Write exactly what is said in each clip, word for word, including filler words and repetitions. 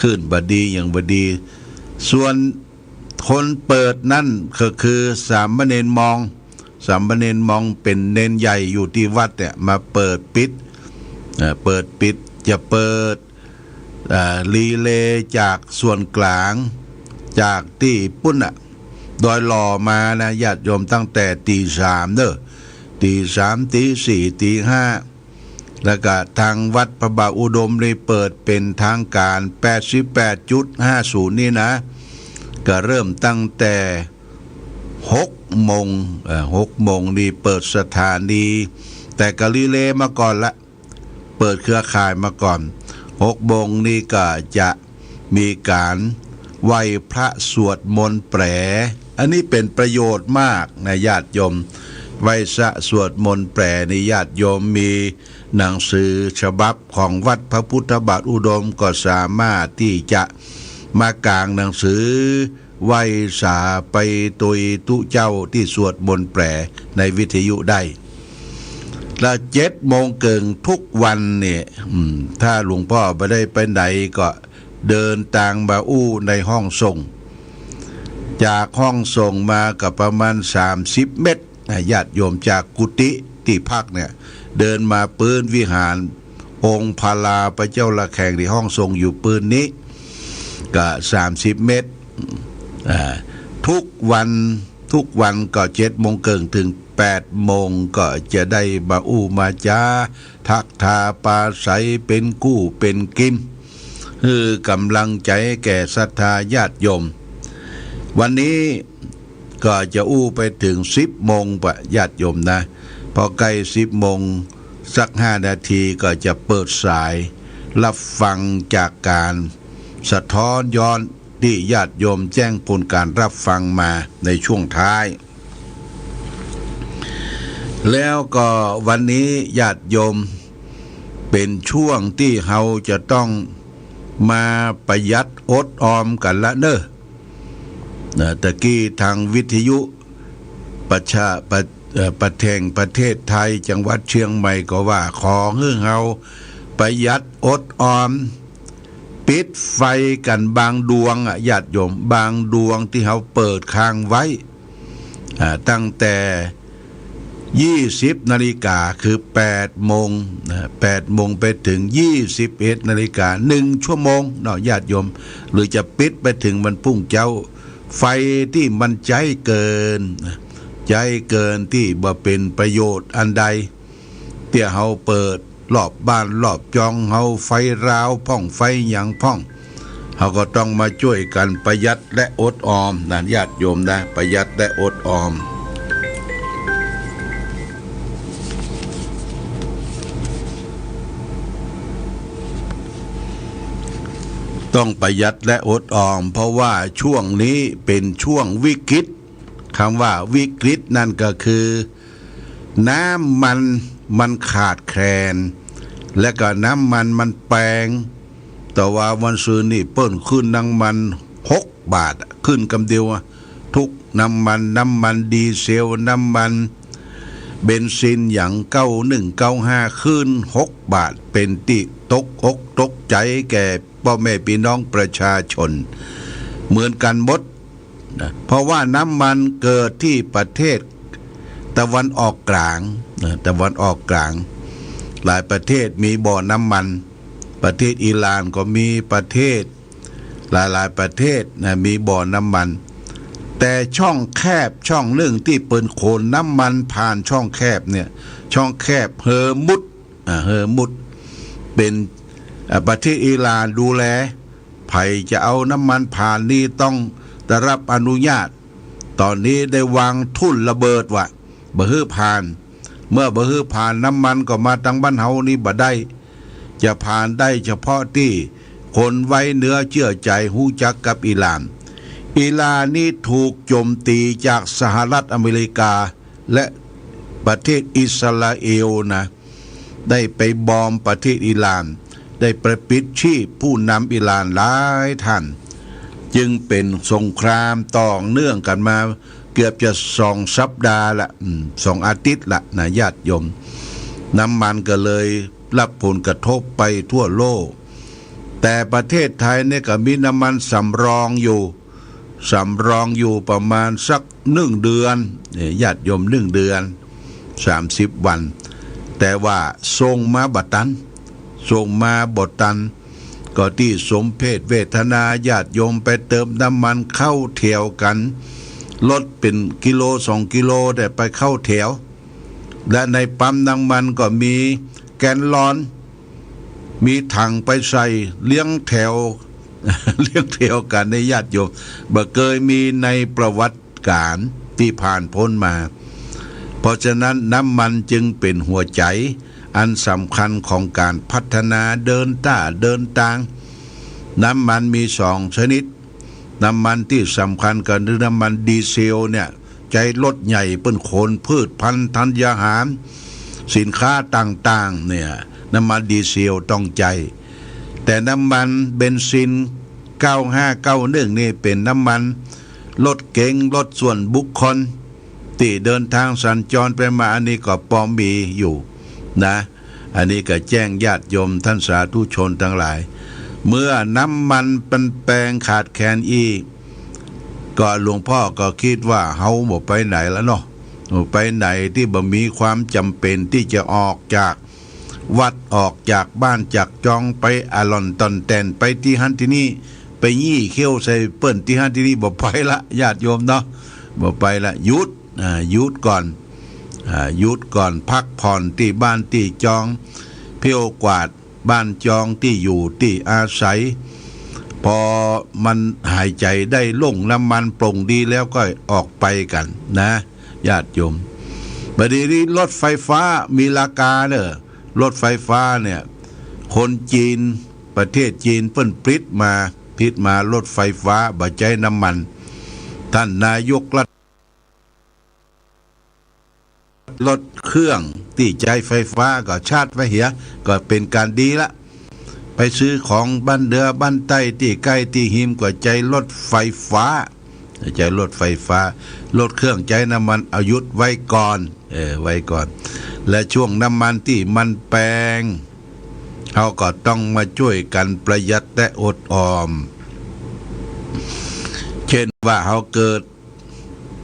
คลื่นบ่ดี อย่างบ่ดี ส่วนคนเปิดนั้นก็คือสามเณรมอง สามเณรมองเป๋นเณรใหญ่อยู่ตี้วัดเนี่ย มาเปิดปิด เอ่อ เปิดปิด จะเปิด เอ่อ รีเลย์จากส่วนกลาง จากตี้ปุ้นน่ะ ดอยหล่อมานะ ญาติโยม ตั้งแต่ตี๋สามเน่อ ตี๋สาม ตี๋สี่ ตี๋ห้า แล้วก็ตางวัดพระบาทอุดมนี่เปิดเป๋นตางก๋าน แปดสิบแปดจุดห้าศูนย์ นี่นะ ก็เริ่มตั้งแต่หกโมง เอ่อ หกโมงนี่เปิดสถานี แต่ก็รีเลย์มาก่อนละ เปิดเครือข่ายมาก่อน หกโมงนี่ก็จะมีก๋านไหว้พระสวดมนต์แปล อันนี้เป๋นประโยชน์มากนะญาติโยม ไหว้พระสวดมนต์แปลนี่ ญาติโยมมีหนังสือฉบับของวัดพระพุทธบาทอุดม ก็สามารถตี้จะมากางหนังสือ ไหว้สาไปตวยตุ๊เจ้าตี้สวดมนต์แปลในวิทยุได้ และเจ็ดโมงเกิ่งทุกวันเนี่ย อืม ถ้าหลวงพ่อบ่ได้ไปไหนก็เดินตางมาอู้ในห้องส่ง จากห้องส่งมาก็ประมาณสามสิบเมตรนะญาติโยม จากกุฏิตี้พักเนี่ย เดินมาปื๊นวิหารองค์พระลาพระเจ้าระแฆงตี้ห้องส่งอยู่ปื๊นนี้ ก็สามสิบเมตร อ่า ทุกวัน ทุกวันก็เจ็ดโมงเกิ่งเถิงแปดโมง ก็จะได้มาอู้มาจา ทักทาปราศรัย เป๋นกู้เป๋นกิ๋น หื้อกำลังใจ๋แก่ศรัทธาญาติโยม วันนี้ก็จะอู้ไปเถิงสิบโมงปะญาติโยมนะ พอใก้สิบโมงสักห้านาทีก็จะเปิดสายรับฟังจากก๋านสะท้อนย้อนตี้ญาติโยมแจ้งผลก๋านรับฟังมาในช่วงท้าย แล้วก็วันนี้ญาติโยม เป๋นช่วงตี้เฮาจะต้องมาประหยัดอดออมกั๋นละเน่อ นะ ตะกี้ตางวิทยุประชา ประ เอ่อ ประแห่งประเทศไทย จังหวัดเชียงใหม่ก็ว่า ขอหื้อเฮาประหยัดอดออม ปิดไฟกั๋นบางดวงอะญาติโยม บางดวงตี้เฮาเปิดค้างไว้ อ่า ตั้งแต่ยี่สิบนาฬิกา คือแปดโมงนะ แปดโมงไปเถิงยี่สิบเอ็ดนาฬิกา หนึ่งชั่วโมงเนาะญาติโยม หรือจะปิดไปเถิงวันพรุ่งเจ๊า ไฟตี้มันใจ๊เกินนะ ใจ๊เกินตี้บ่เป๋นประโยชน์อันใด เตี้ยเฮาเปิดรอบบ้านรอบจองเฮา ไฟราวพ่องไฟหยังพ่อง เฮาก็ต้องมาจ้วยกั๋นประหยัดและอดออมนะญาติโยมนะ ประหยัดและอดออม ต้องประหยัดและอดออม เพราะว่าช่วงนี้เป๋นช่วงวิกฤต กำว่าวิกฤตนั่นก็คือ น้ำมันมันขาดแคลน และก็น้ำมันมันแปง แต่ว่าวันซืนนี่เปิ้นขึ้นน้ำมันหกบาทอะ ขึ้นกำเดียวอะ ทุกน้ำมัน น้ำมันดีเซล น้ำมันเบนซินหยัง เก้าหนึ่ง เก้าห้า ขึ้นหกบาท เป๋นตี้ตกอกตกใจ๋แก่ป้อแม่ปี้น้องประชาชนเหมือนกั๋นหมด นะ เพราะว่าน้ำมันเกิดตี้ประเทศตะวันออกกลาง นะ ตะวันออกกลาง หลายประเทศมีบ่อน้ำมัน ประเทศอิหร่านก็มี ประเทศหลายๆประเทศนะ มีบ่อน้ำมัน แต่ช่องแคบช่องนึ่งตี้เปิ้นขนน้ำมันผ่านช่องแคบเนี่ย ช่องแคบฮอร์มุซ อ่า ฮอร์มุซ เป๋น อ่า ประเทศอิหร่านดูแล ใผจะเอาน้ำมันผ่านนี่ต้องได้รับอนุญาต ต๋อนนี้ได้วางทุ่นระเบิดว่าบ่หื้อผ่าน เมื่อบ่หื้อผ่านน้ำมันก็มาตางบ้านเฮานี่บ่ได้ จะผ่านได้เฉพาะตี้คนไว้เนื้อเจื้อใจ๋ฮู้จักกับอิหร่าน อิหร่านนี่ถูกโจมตี๋จากสหรัฐอเมริกา และประเทศอิสราเอลนะ ได้ไปบอมประเทศอิหร่าน ได้ไปปิดชีพผู้นำอิหร่านหลายท่าน จึงเป๋นสงครามต่อเนื่องกั๋นมาเกือบจะสองสัปดาห์ละ อืม สองอาทิตย์ละนะญาติโยม น้ำมันก็เลยรับผลกระทบไปทั่วโลก แต่ประเทศไทยเนี่ยก็มีน้ำมันสำรองอยู่ สำรองอยู่ประมาณสักหนึ่งเดือน เนี่ย ญาติโยม หนึ่งเดือน สามสิบวัน แต่ว่าส่งมาบ่ตัน ส่งมาบ่ตัน ก็ตี้สมเพชเวทนา ญาติโยมไปเติมน้ำมันเข้าแถวกั๋น รถเป๋นกิโลสองกิโลได้ไปเข้าแถว และในปั๊มน้ำมันก็มีแกลลอน มีถังไปใส่เรียงแถว เรียงแถวกั๋น เนี่ย ญาติโยม บ่เกยมีในประวัติก๋ารตี้ผ่านป๊นมา เพราะฉะนั้นน้ำมันจึงเป๋นหัวใจ๋อันสำคัญของก๋านพัฒนาเดินต้าเดินตาง น้ำมันมีสองชนิด น้ำมันตี้สำคัญก็คือน้ำมันดีเซลเนี่ย ใจ๊รถใหญ่เปิ้นขนพืชพันธุ์ธัญญาหาร สินค้าต่างๆ เนี่ย น้ำมันดีเซลต้องใจ๊ แต่น้ำมันเบนซิน เก้าห้าเก้าหนึ่ง นี่เป๋นน้ำมันรถเก๋ง รถส่วนบุคคล ตี้เดินตางสัญจรไปมา อันนี้ก็ปอมีอยู่นะ อันนี้ก็แจ้งญาติโยมต้านสาธุชนตังหลาย เมื่อน้ำมันมันแปงขาดแคลนอี้ ก็หลวงพ่อก็กึ๊ดว่าเฮาบ่ไปไหนแล้วเนาะ บ่ไปไหนตี้บ่มีความจ๋ำเป๋นตี้จะออกจากวัด ออกจากบ้านจากจองไปอะหล่อนต่อนแต่น ไปตี้หั้นตี้นี่ ไปยี่เขี้ยวใส่เปิ้นตี้หั้นตี้นี่ บ่ไปละ ญาติโยมเนาะ บ่ไปละ หยุด อ่า หยุดก่อน อ่า หยุดก่อน พักผ่อนตี้บ้านตี้จอง เผี้ยวกวาดบ้านจองตี้อยู่ตี้อาศัย ปอมันหายใจ๋ได้โล่ง น้ำมันโปร่งดีแล้วก็ออกไปกั๋นนะ ญาติโยม บ่าดนี้รถไฟฟ้ามีราคาเน่อ รถไฟฟ้าเนี่ย คนจีน ประเทศจีนเปิ้นผลิตมา ผลิตมารถไฟฟ้าบ่ใจ๊น้ำมัน ต้านนายกรัฐ รถเครื่องตี้ใจ๊ไฟฟ้าก็ชาร์จไว้เหีย ก็เป๋นก๋านดีละ ไปซื้อของบ้านเหนือบ้านใต้ตี้ใก้ตี้ฮิมก็ใจ๊รถไฟฟ้า ใจ๊รถไฟฟ้า รถเครื่องใจ๊น้ำมันเอาหยุดไว้ก่อน เออ ไว้ก่อน และช่วงน้ำมันตี้มันแปง เฮาก็ต้องมาจ้วยกั๋นประหยัดและอดออม เจ้นว่าเฮาเกิด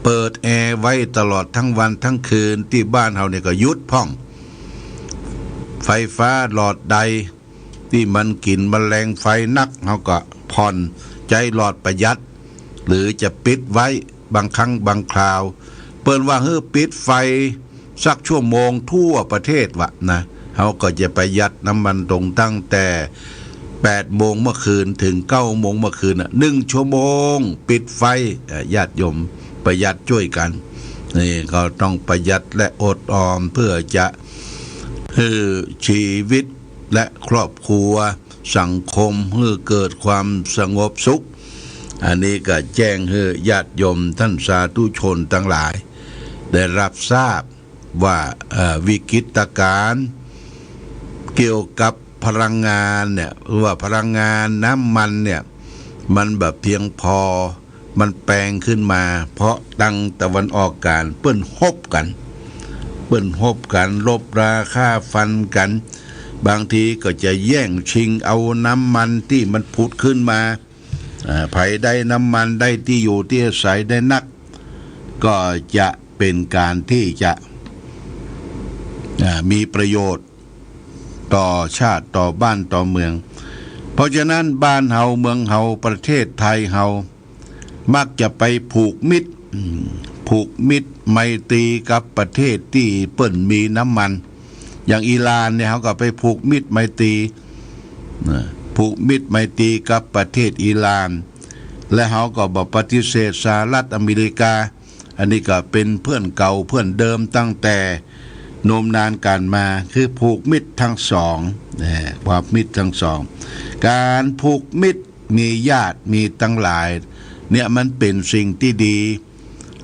เปิดแอร์ไว้ตลอดตึงวันตึงคืน ตี้บ้านเฮาเนี่ยก็หยุดพ่อง ไฟฟ้าหลอดใดตี้มันกิ๋นแมลงไฟนัก เฮาก็ผ่อน ใจ๊หลอดประหยัด หรือจะปิดไว้ บางครั้งบางคราว เปิ้นว่าหื้อปิดไฟสักชั่วโมงทั่วประเทศวะนะ เฮาก็จะประหยัดน้ำมันลงตั้งแต่แปดโมงเมื่อคืนเถิงเก้าโมงเมื่อคืนน่ะ หนึ่งชั่วโมงปิดไฟ เอ่อ ญาติโยมประหยัดจ้วยกั๋น นี่ก็ต้องประหยัดและอดออมเพื่อจะหื้อชีวิต และครอบครัวสังคมหื้อเกิดความสงบสุข อันนี้ก็แจ้งหื้อญาติโยมต้านสาธุชนตังหลายได้รับทราบว่า เอ่อ วิกฤตการณ์เกี่ยวกับพลังงานเนี่ย ว่าพลังงานน้ำมันเนี่ย มันบ่เพียงพอ มันแปงขึ้นมา เพราะตังตะวันออกก๋ลางเปิ้นฮบกั๋น เปิ้นฮบกั๋น รบราฆ่าฟันกั๋น บางทีก็จะแย่งชิงเอาน้ำมันตี้มันผุดขึ้นมา อ่า ใผได้น้ำมัน ได้ตี้อยู่ตี้อาศัยได้นัก ก็จะเป๋นก๋านตี้จะ อ่า มีประโยชน์ต่อชาติ ต่อบ้าน ต่อเมือง เพราะฉะนั้นบ้านเฮา เมืองเฮา ประเทศไทยเฮา มักจะไปผูกมิตร อืม ผูกมิตรไมตรีกับประเทศตี้เปิ้นมีน้ำมัน อย่างอิหร่านเนี่ย เฮาก็ไปผูกมิตรไมตรี นะ ผูกมิตรไมตรีกับประเทศอิหร่าน และเฮาก็บ่ปฏิเสธสหรัฐอเมริกา อันนี้ก็เป๋นเปื้อนเก่าเปื้อนเดิมตั้งแต่นมนานก๋านมา คือผูกมิตรตึงสอง นะ ผูกมิตรตึงสอง ก๋านผูกมิตร มีญาติมีตังหลาย เนี่ยมันเป๋นสิ่งตี้ดี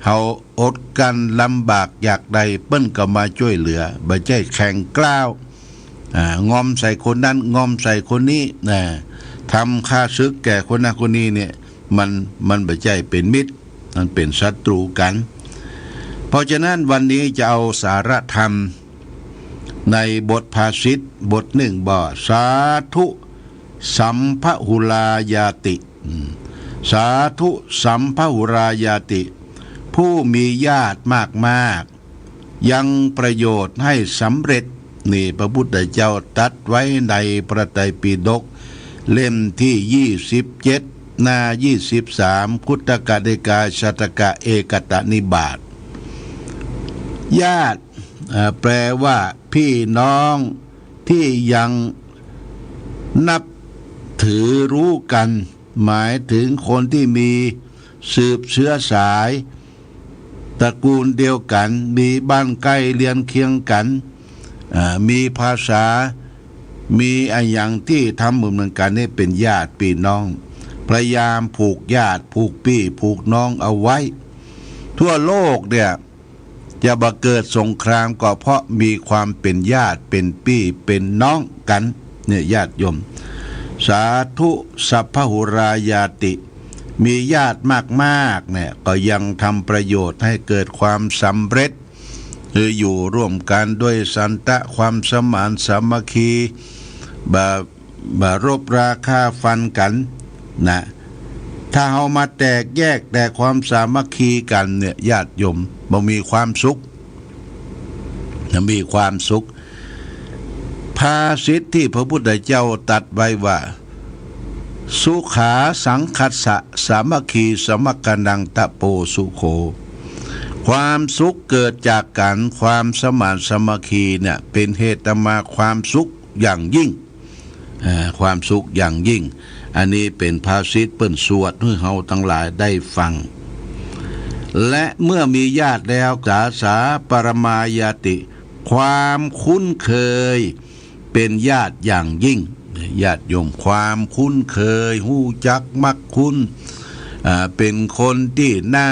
เฮาอดกั้นลำบากอยากใด เปิ้นก็มาจ้วยเหลือ บ่ใจ้แข่งกล้าว อ่า งอมใส่คนนั้น งอมใส่คนนี้ นะ ทำข้าศึกแก่คนนั้นคนนี้เนี่ย มัน มันบ่ใจ้เป๋นมิตร มันเป๋นศัตรูกั๋น เพราะฉะนั้นวันนี้จะเอาสาระธรรมในบทภาษิตบทนึ่ง บ่า สาธุ สัมภหุราญาติ อืม สาธุสัมภหุราญาติ ผู้มีญาติมากๆ ยังประโยชน์ให้สำเร็จ นี่พระพุทธเจ้าตรัสไว้ในพระไตรปิฎกเล่มที่ยี่สิบเจ็ด หน้ายี่สิบสาม คุตตกนิกาย สัตตกะ เอกตนิบาต ญาติ เอ่อ แปลว่าพี่น้องที่ยังนับถือรู้กัน หมายถึงคนที่มีสืบเชื้อสาย ตระกูลเดียวกัน มีบ้านใกล้เรือนเคียงกัน อ่า มีภาษา มีอะหยังตี้ทำเหมือนกัน นี่เป๋นญาติปี้น้อง พยายามผูกญาติ ผูกปี้ ผูกน้องเอาไว้ ทั่วโลกเนี่ย จะบ่เกิดสงครามก็เพราะมีความเป๋นญาติ เป๋นปี้ เป๋นน้องกั๋น เนี่ยญาติโยม สาธุสัพพหุราญาติ มีญาติมากๆ เนี่ย ก็ยังทำประโยชน์ให้เกิดความสำเร็จ คืออยู่ร่วมกันด้วยสันตะ ความสมานสามัคคี บ่ บ่รบราฆ่าฟันกั๋นนะ ถ้าเฮามาแตกแยก แตกความสามัคคีกั๋นเนี่ย ญาติโยม บ่มีความสุข บ่มีความสุข ภาษิตตี้พระพุทธเจ้าตรัสไว้ว่า สุขาสังคัสสะ สามัคคีสมัคคณัง ตะโปสุโข ความสุขเกิดจากกั๋น ความสมานสามัคคีเนี่ย เป๋นเหตุนำมาความสุขอย่างยิ่ง เอ่อ ความสุขอย่างยิ่ง อันนี้เป๋นภาษิตเปิ้นสวดหื้อเฮาตังหลายได้ฟัง และเมื่อมีญาติแล้ว สาสาปรมาญาติ ความคุ้นเคยเป๋นญาติอย่างยิ่ง ญาติโยม ความคุ้นเคย ฮู้จักมักคุ้น อ่า เป๋นคนตี้หน้า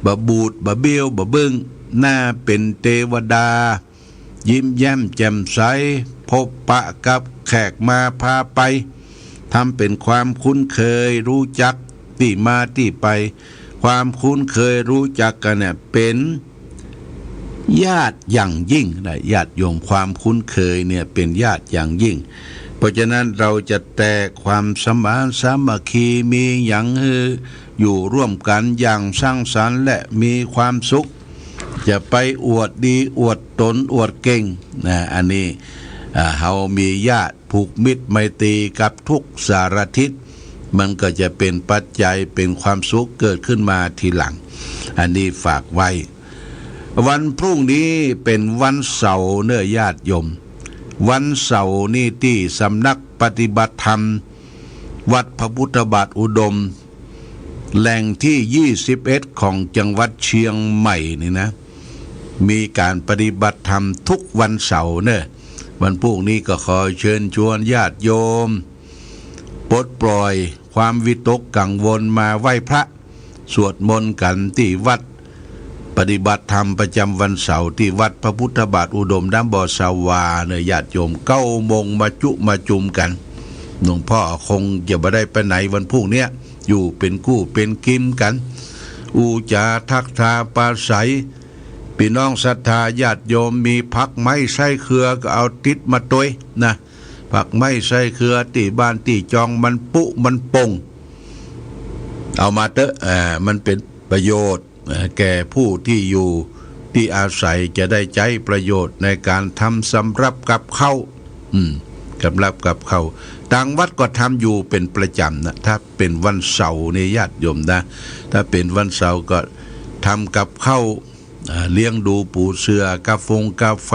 บ่บูดบ่เบี้ยวบ่เบิ้ง หน้าเป๋นเตวดา ยิ้มแย้มแจ่มใส พบปะกับแขกมาพาไป ทำเป๋นความคุ้นเคย ฮู้จักตี้มาตี้ไป ความคุ้นเคยฮู้จักกั๋นเนี่ยเป๋นญาติอย่างยิ่งนะ ญาติโยม ความคุ้นเคยเนี่ยเป๋นญาติอย่างยิ่ง เพราะฉะนั้นเราจะแตกความสมานสามัคคี มีหยังหื้ออยู่ร่วมกั๋นอย่างสร้างสรรค์และมีความสุข จะไปอวดดีอวดต๋นอวดเก่งนะ อันนี้ อ่า เฮามีญาติผูกมิตรไมตรีกับทุกสารทิศ มันก็จะเป๋นปัจจัยเป๋นความสุขเกิดขึ้นมาทีหลัง อันนี้ฝากไว้ วันพรุ่งนี้เป๋นวันเสาร์เน่อญาติโยม วันเสาร์นี่ตี้สำนักปฏิบัติธรรม วัดพระพุทธบาทอุดม แหล่งที่ยี่สิบเอ็ดของจังหวัดเชียงใหม่นี่นะ มีก๋านปฏิบัติธรรมทุกวันเสาร์เน่อ วันพรุ่งนี้ก็ขอเชิญชวนญาติโยม ปลดปล่อยความวิตกกังวลมาไหว้พระ สวดมนต์กั๋นตี้วัด ปฏิบัติธรรมประจำวันเสาร์ตี้วัดพระพุทธบาทอุดม น้ำบ่อสวาเน่อญาติโยม เก้าโมงมาจุมาจุมกั๋น หลวงพ่อคงจะบ่ได้ไปไหนวันพรุ่งเนี้ย อยู่เป๋นกู้เป๋นกิ๋มกั๋น อู้จ๋าทักทาปราศรัย ปี้น้องศรัทธาญาติโยม มีผักไม้ไส้เครือก็เอาติดมาตวยนะ ผักไม้ไส้เครือตี้บ้านตี้จองมันปุมันป่ง เอามาเต๊อะ อ่า มันเป๋นประโยชน์ เอ่อ แก่ผู้ตี้อยู่ตี้อาศัย จะได้ใจ๊ประโยชน์ในก๋านทำสำรับกับข้าว อืม สำรับกับข้าว ตางวัดก็ทำอยู่เป๋นประจ๋ำนะ ถ้าเป๋นวันเสาร์นี่ญาติโยมนะ ถ้าเป๋นวันเสาร์ก็ทำกับข้าว อ่า เลี้ยงดูปู๋เสื่อ กาฟงกาแฟ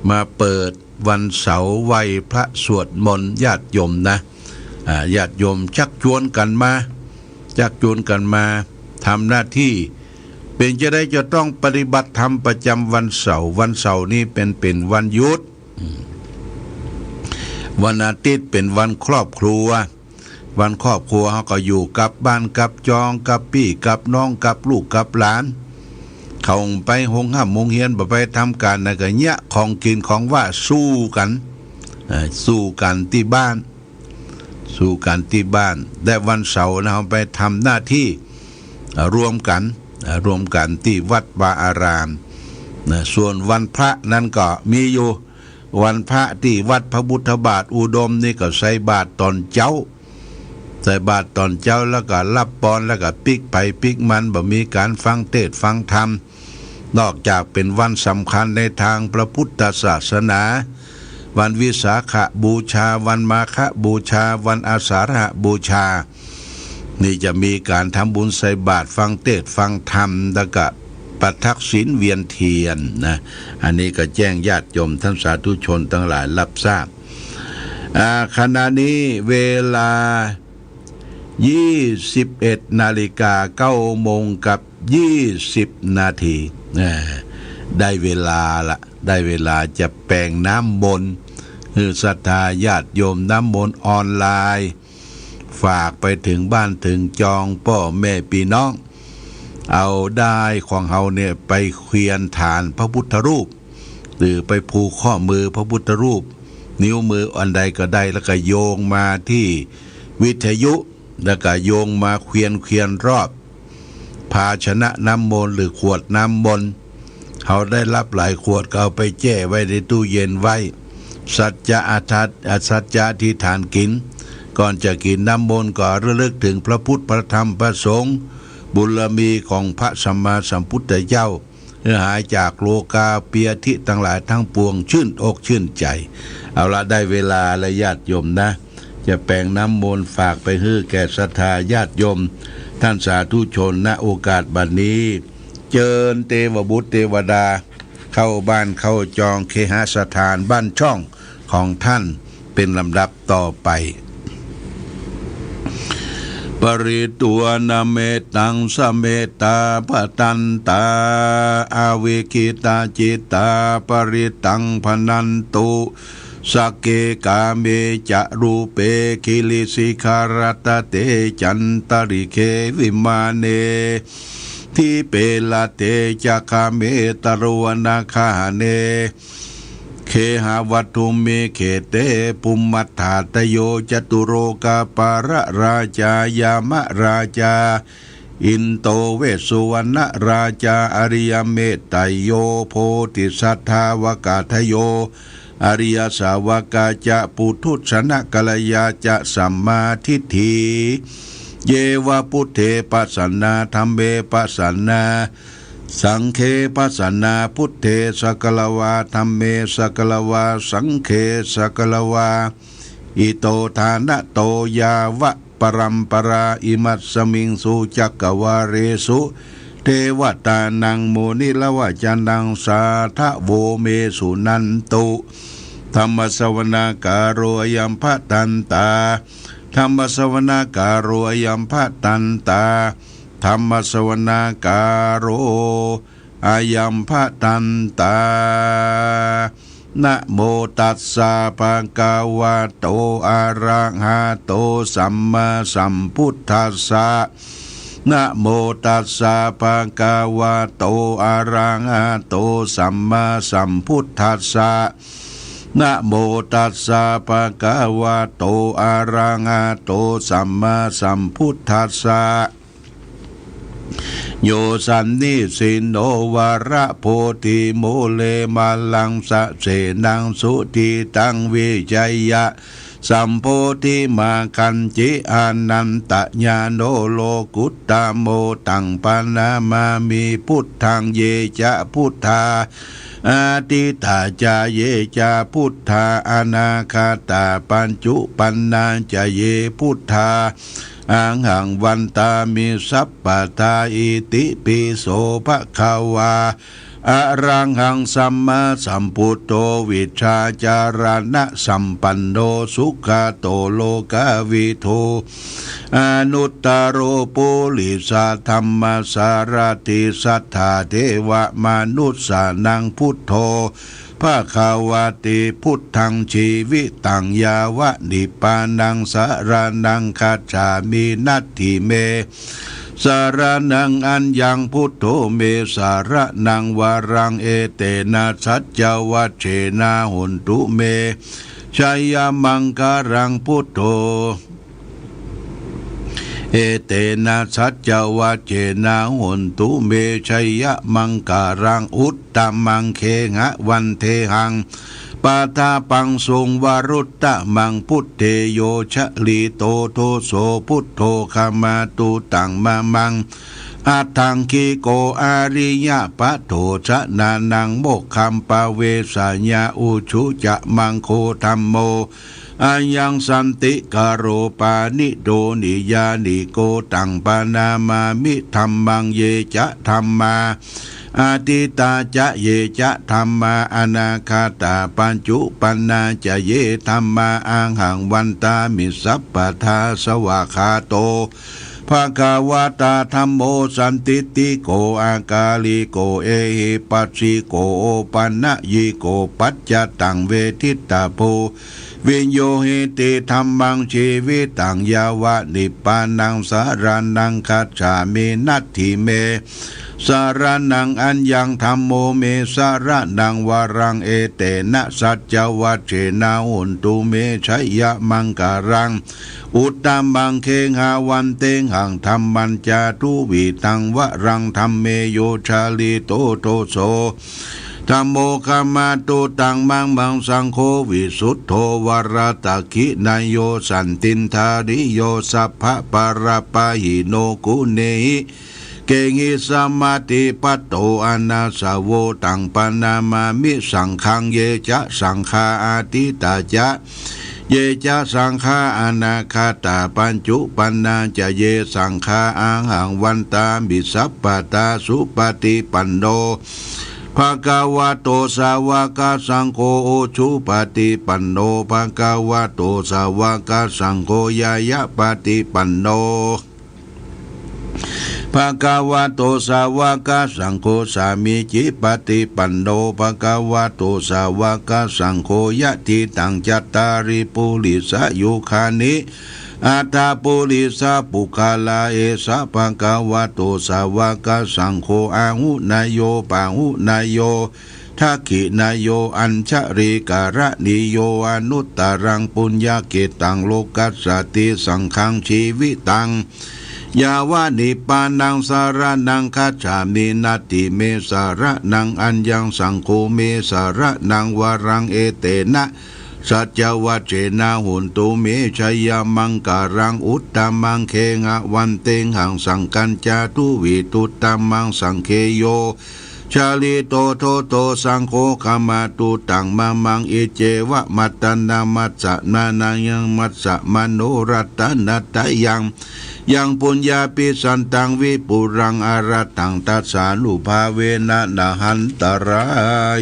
มาเปิดวันเสาร์ไหว้พระสวดมนต์ญาติโยมนะ อ่า ญาติโยมชักชวนกั๋นมา ชักชวนกั๋นมาทำหน้าตี้ เป๋นจาใดจะต้องปฏิบัติธรรมประจ๋ำวันเสาร์ วันเสาร์นี้เป๋น เป๋นวันหยุด อืม วันอาทิตย์เป๋นวันครอบครัว วันครอบครัวเฮาก็อยู่กับบ้านกับจอง กับปี้กับน้อง กับลูกกับหลาน เขาไปโฮงฮ่ำโฮงเฮียน บ่ไปทำก๋านนะ ก็เยียะของกิ๋นของหว้าสู้กั๋น เอ่อ สู้กั๋นตี้บ้าน สู้กั๋นตี้บ้าน และวันเสาร์นะ เฮาไปทำหน้าตี้ เอ่อ รวมกั๋น เอ่อ รวมกั๋นตี้วัดวาอารามนะ ส่วนวันพระนั้นก็มีอยู่ วันพระตี้วัดพระพุทธบาทอุดมนี่ก็ใส่บาตรต๋อนเจ๊า ใส่บาตรต๋อนเจ๊าแล้วก็ฮับปอน แล้วก็ปิ๊กใผปิ๊กมัน บ่มีก๋านฟังเตสน์ฟังธรรม นอกจากเป๋นวันสำคัญในตางพระพุทธศาสนา วันวิสาขบูชา วันมาฆบูชา วันอาสาฬหบูชา นี่จะมีก๋านทำบุญใส่บาตร ฟังเตสน์ฟังธรรม แล้วก็ประทักษิณเวียนเทียนนะ อันนี้ก็แจ้งญาติโยมต้านสาธุชนตังหลายฮับทราบ อ่า ขณะนี้เวลา ยี่สิบเอ็ดนาฬิกา เก้าโมงกับยี่สิบนาที อ่า ได้เวลาละ ได้เวลาจะแป๋งน้ำมนต์ หื้อศรัทธาญาติโยม น้ำมนต์ออนไลน์ ฝากไปเถิงบ้านเถิงจองป้อแม่ปี้น้อง เอาด้ายของเฮาเนี่ยไปเคียนฐานพระพุทธรูป หรือไปผูกข้อมือพระพุทธรูป นิ้วมืออันใดก็ได้ แล้วก็โยงมาตี้วิทยุ แล้วก็โยงมาเคียน เคียนรอบ ภาชนะน้ำมนต์หรือขวดน้ำมนต์ เฮาได้ฮับหลายขวดก็เอาไปแจ้ไว้ในตู้เย็นไว้ สัจจะอธิษฐาน สัจจะอธิษฐานกิ๋น ก่อนจะกิ๋นน้ำมนต์ก็ระลึกเถิงพระพุทธ พระธรรม พระสงฆ์ บุญมีของพระสัมมาสัมพุทธเจ้า หื้อหายจากโรคาพยาธิตังหลายตังปวง จื้นอกจื้นใจ๋ เอาละ ได้เวลาละญาติโยมนะ จะแป๋งน้ำมนต์ฝากไปหื้อแก่ศรัทธาญาติโยม ต้านสาธุชน ณ โอกาสบัดนี้ เจิญเตวบุตรเตวดา เข้าบ้านเข้าจองเคหสถานบ้านช่องของต้านเป๋นลำดับต่อไป ปริตวานะเมตัง สะเมตตา ภะทันตา อวิกขิตาจิตตา ปริตตัง ภะนันตุ สักเข กาเม จะ รูปเป กิริสิขะรัตตะเต จันตะริเข วิมาเน ทิเป ละเต จะ กาเม ตะโรวนาคาหะเน เขหะวัตถุมิ เขเต ภุมมัฏฐาตะโย จะตุโรกาปาละราชา ยามะราชา อินโด เวสสุวรรณราชา อริยะเมตไตรโย โพธิสัตถาวกาทะโย อริยสาวกาจะ ปุถุชนะกัลยาจะ สัมมาทิฏฐิ เย วะ พุทเท ปัสสะนา ธัมเม ปัสสะนา สังเฆ ปัสสะนา พุทเท สะกะละวา ธัมเม สะกะละวา สังเฆ สะกะละวา อิโต ทานะโต ยา วะ ปะรัมปะรา อิมัสสะมิงสุ จักกะวาเลสุ เตวะตานัง มุนิระวะจะนัง สาธะโว เม สุนันตุ ธัมมะสะวะนาคาโร อะยัง ภะทันตา ธัมมะสะวะนาคาโร อะยัง ภะทันตา ธัมมะสะวะนาคาโร อะยัง ภะทันตา นะโมตัสสะ ภะคะวะโต อะระหะโต สัมมาสัมพุทธัสสะ นะโมตัสสะ ภะคะวะโต อะระหะโต สัมมาสัมพุทธัสสะ นะโมตัสสะ ภะคะวะโต อะระหะโต สัมมาสัมพุทธัสสะ โย สันนิสินโน วะระโพธิมูเล มะลังสะเสนัง สุทิตัง วิชยะสัมโพธิมักขัญญิ อะนันตญาโณ โลกุตตะโม ตัง ปะนะมามิ พุทธัง เย จะ พุทธา อะทิตถา จะ เย จะ พุทธา อะนาคะตา ปัจจุปันนา จะ เย พุทธา อะหัง วันตามิ สัพพะทา อิติปิโส ภะคะวา อะระหัง สัมมาสัมพุทโธ วิชชาจารณะสัมปันโน สุขะโต โลกะวิทู อนุตตะโร ปุริสะธัมมะสารถิ สัตถาเทวะมะนุสสานัง พุทโธ ภะคะวะติ พุทธัง จีวิตัง ยาวะนิพพานัง สะระณัง คัจฉามิ นัตถิเม สะระณัง อัญญัง พุทโธ เม สะระณัง วะรัง เอเตนะ สัจจวัจเจนะ โหนตุ เม ชะยะมังคะลัง พุทโธ เอเตนะ สัจจวัจเจนะ โหนตุ เม ชะยะมังคะลัง อุตตะมัง เคหะวันเทหัง ปะทะปังสุงวรุตตะมัง ปุทเทโยชะลิโตโทโส พุทโธขมาตุตังมะมัง อัตถังคิโก อาริยะปะโถ สะนานัง โมกขัมปะเวสะยะ อุชุจะมังโค ธัมโม อายังสันติกะโร ปาณิโด นิยานิโก ตังปะนามามิ ธัมมัง เยจะธัมมา อะทิตตาจะ เยจะธัมมา อนาคตา ปัจจุปันนาจะ เยธัมมา อะหัง วันตามิ สัพพะทา สวากขาโต ภะคะวะตา ธัมโม สันทิฏฐิโก อากาลิโก เอหิปัสสิโก โอปะนะยิโก ปัจจะตัง เวทิตตะโพ วิญญูหิติ ธัมมัง จีวิตัง ยะวะ นิพพานัง สะระณัง คัจฉามิ นัตถิเม สะระณัง อัญญัง ธัมโม เม สะระณัง วะรัง เอเตนะ สัจจะวัจเจนะ โหนตุ เม ชะยะมังคะลัง อุตตะมัง เคหะวันเตหัง ธัมมัญจะ ทุวิธัง วะรัง ธัมเม โยชะลิโต โทโส ธัมโม ขมาตุตัง มะมัง สังโฆ วิสุทโธ วะระ ทักขิณะโย สันตินทาริโย สัพพะปะระปะหิโน กุเณหิ เกหิ สะมาธิปัตโต อะนะสะโว ตังปะนามามิ สังฆัง เยจะสังฆา อะทิตตาจะ เยจะสังฆา อนาคตา ปัจจุปันนาจะ เยสังฆา อะหัง วันตามิ สัพพะทา สุปะฏิปันโน ภะคะวะโต สาวะกะสังโฆ อุจุปะฏิปันโน ภะคะวะโต สาวะกะสังโฆ ญาญะปะฏิปันโน ภะคะวะโต สาวะกะสังโฆ สามีจิปะฏิปันโน ภะคะวะโต สาวะกะสังโฆ ยะถิตัง จัตตาริ ปุริสะยุคานิ อัตถะ ปุริสะปุคคละ เอสะ ภะคะวะโต สาวะกะสังโฆ อาหุเนโย ปะหุเนโย ทักขิเนโย อัญชะลีกะระณีโย อนุตตะรัง ปุญญะเขตตัง โลกัสสะติ สังฆัง จีวิตัง ยะวะ นิพพานัง สะระณัง คัจฉามิ นัตถิเม สะระณัง อัญญัง สังโฆ เม สะระณัง วะรัง เอเตนะ สัจจะวัจเจนะ โหนตุ เม ชะยะมังคะลัง อุตตะมัง เคหะวันเตหัง สังฆัญจะ ทุวิทุตตะมัง สังเค โย ชะลิโต โทโต สังโฆ ขมาตุตัง มะมัง อิเจวะ มัตตะนะ มัสสะ มานะยัง มัสสะ มะโน รัตตะนะตะยัง ยัง ปุญญาภิสันตัง วิปุลัง อะระหัง ตัสสานุภาเวนะ นะหันตะรา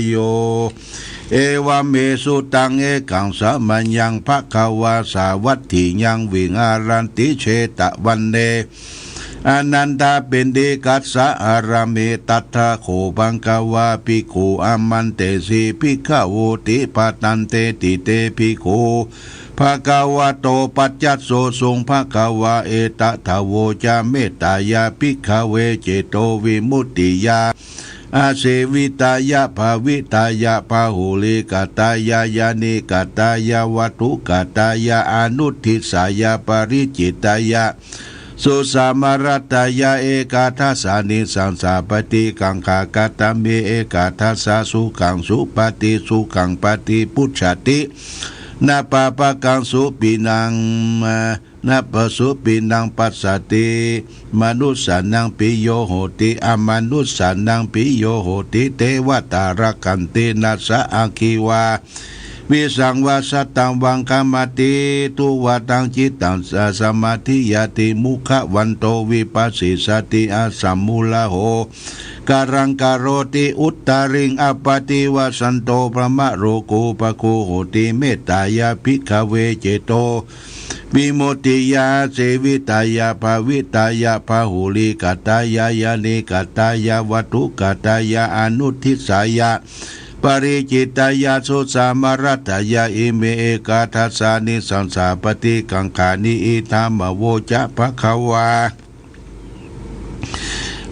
โย เอวัมเม สุตัง เอกัง สะมะยัง ภะคะวา สาวัตถิยัง วิหารันติ เชตะวันเน อะนันทะปิณฑิกัสสะ อารามะ ทัตถะโข ภะคะวา ภิกขุ อามันเตสิ ภิกขะโวติ ภัตตันเตติ เต ภิกขุ ภะคะวะโต ปัจจัสโสสุง ภะคะวา เอตะทะโวจะ เมตตายะ ภิกขะเว เจโตวิมุตติยา อาเสวิตายะ ภาวิตายะ พาหุลีกะตายะ ยะนีกะตายะ วัตถุกะตายะ อนุทธิสายะ ปะริจฉิตายะ สุสามะรัตตายะ เอกาทัสสานิสังสา ปะฏิกังขากะตะเม เอกาทัสสะ สุขังสุปะฏิ สุขังปะฏิปุจฉาติ นะปะปะกัง สุปินัง นะปะ สุปินัง ปัสสะติ มะนุสสานัง ปิโยโหติ อะมะนุสสานัง ปิโยโหติ เตวะตา รักขันติ นะสะ อัคคีวา วิสังวา สัตตัง วังคะมะติ ตุวะตัง จิตตัง สะ สะมาธิยาติ มุขะวันโต วิปัสสิสสะติ อะสัมมูละโห กะรัง กะโรติ อุตตะริง อะปะติวะสันโต พรหมะโลกูปะกูโหติ เมตตายะ ภิกขะเว เจโต วิมุตติยา เสวิตายะ ภาวิตายะ พาหุลีกะตายะ ยะนีกะตายะ วัตถุกะตายะ อนุทธิสายะ ปะริจฉิตายะ สุสามะรัตตายะ อิเม เอกาทัสสานิสังสา ปะฏิกังขานิ อิทัง อะโวจะ ภะคะวา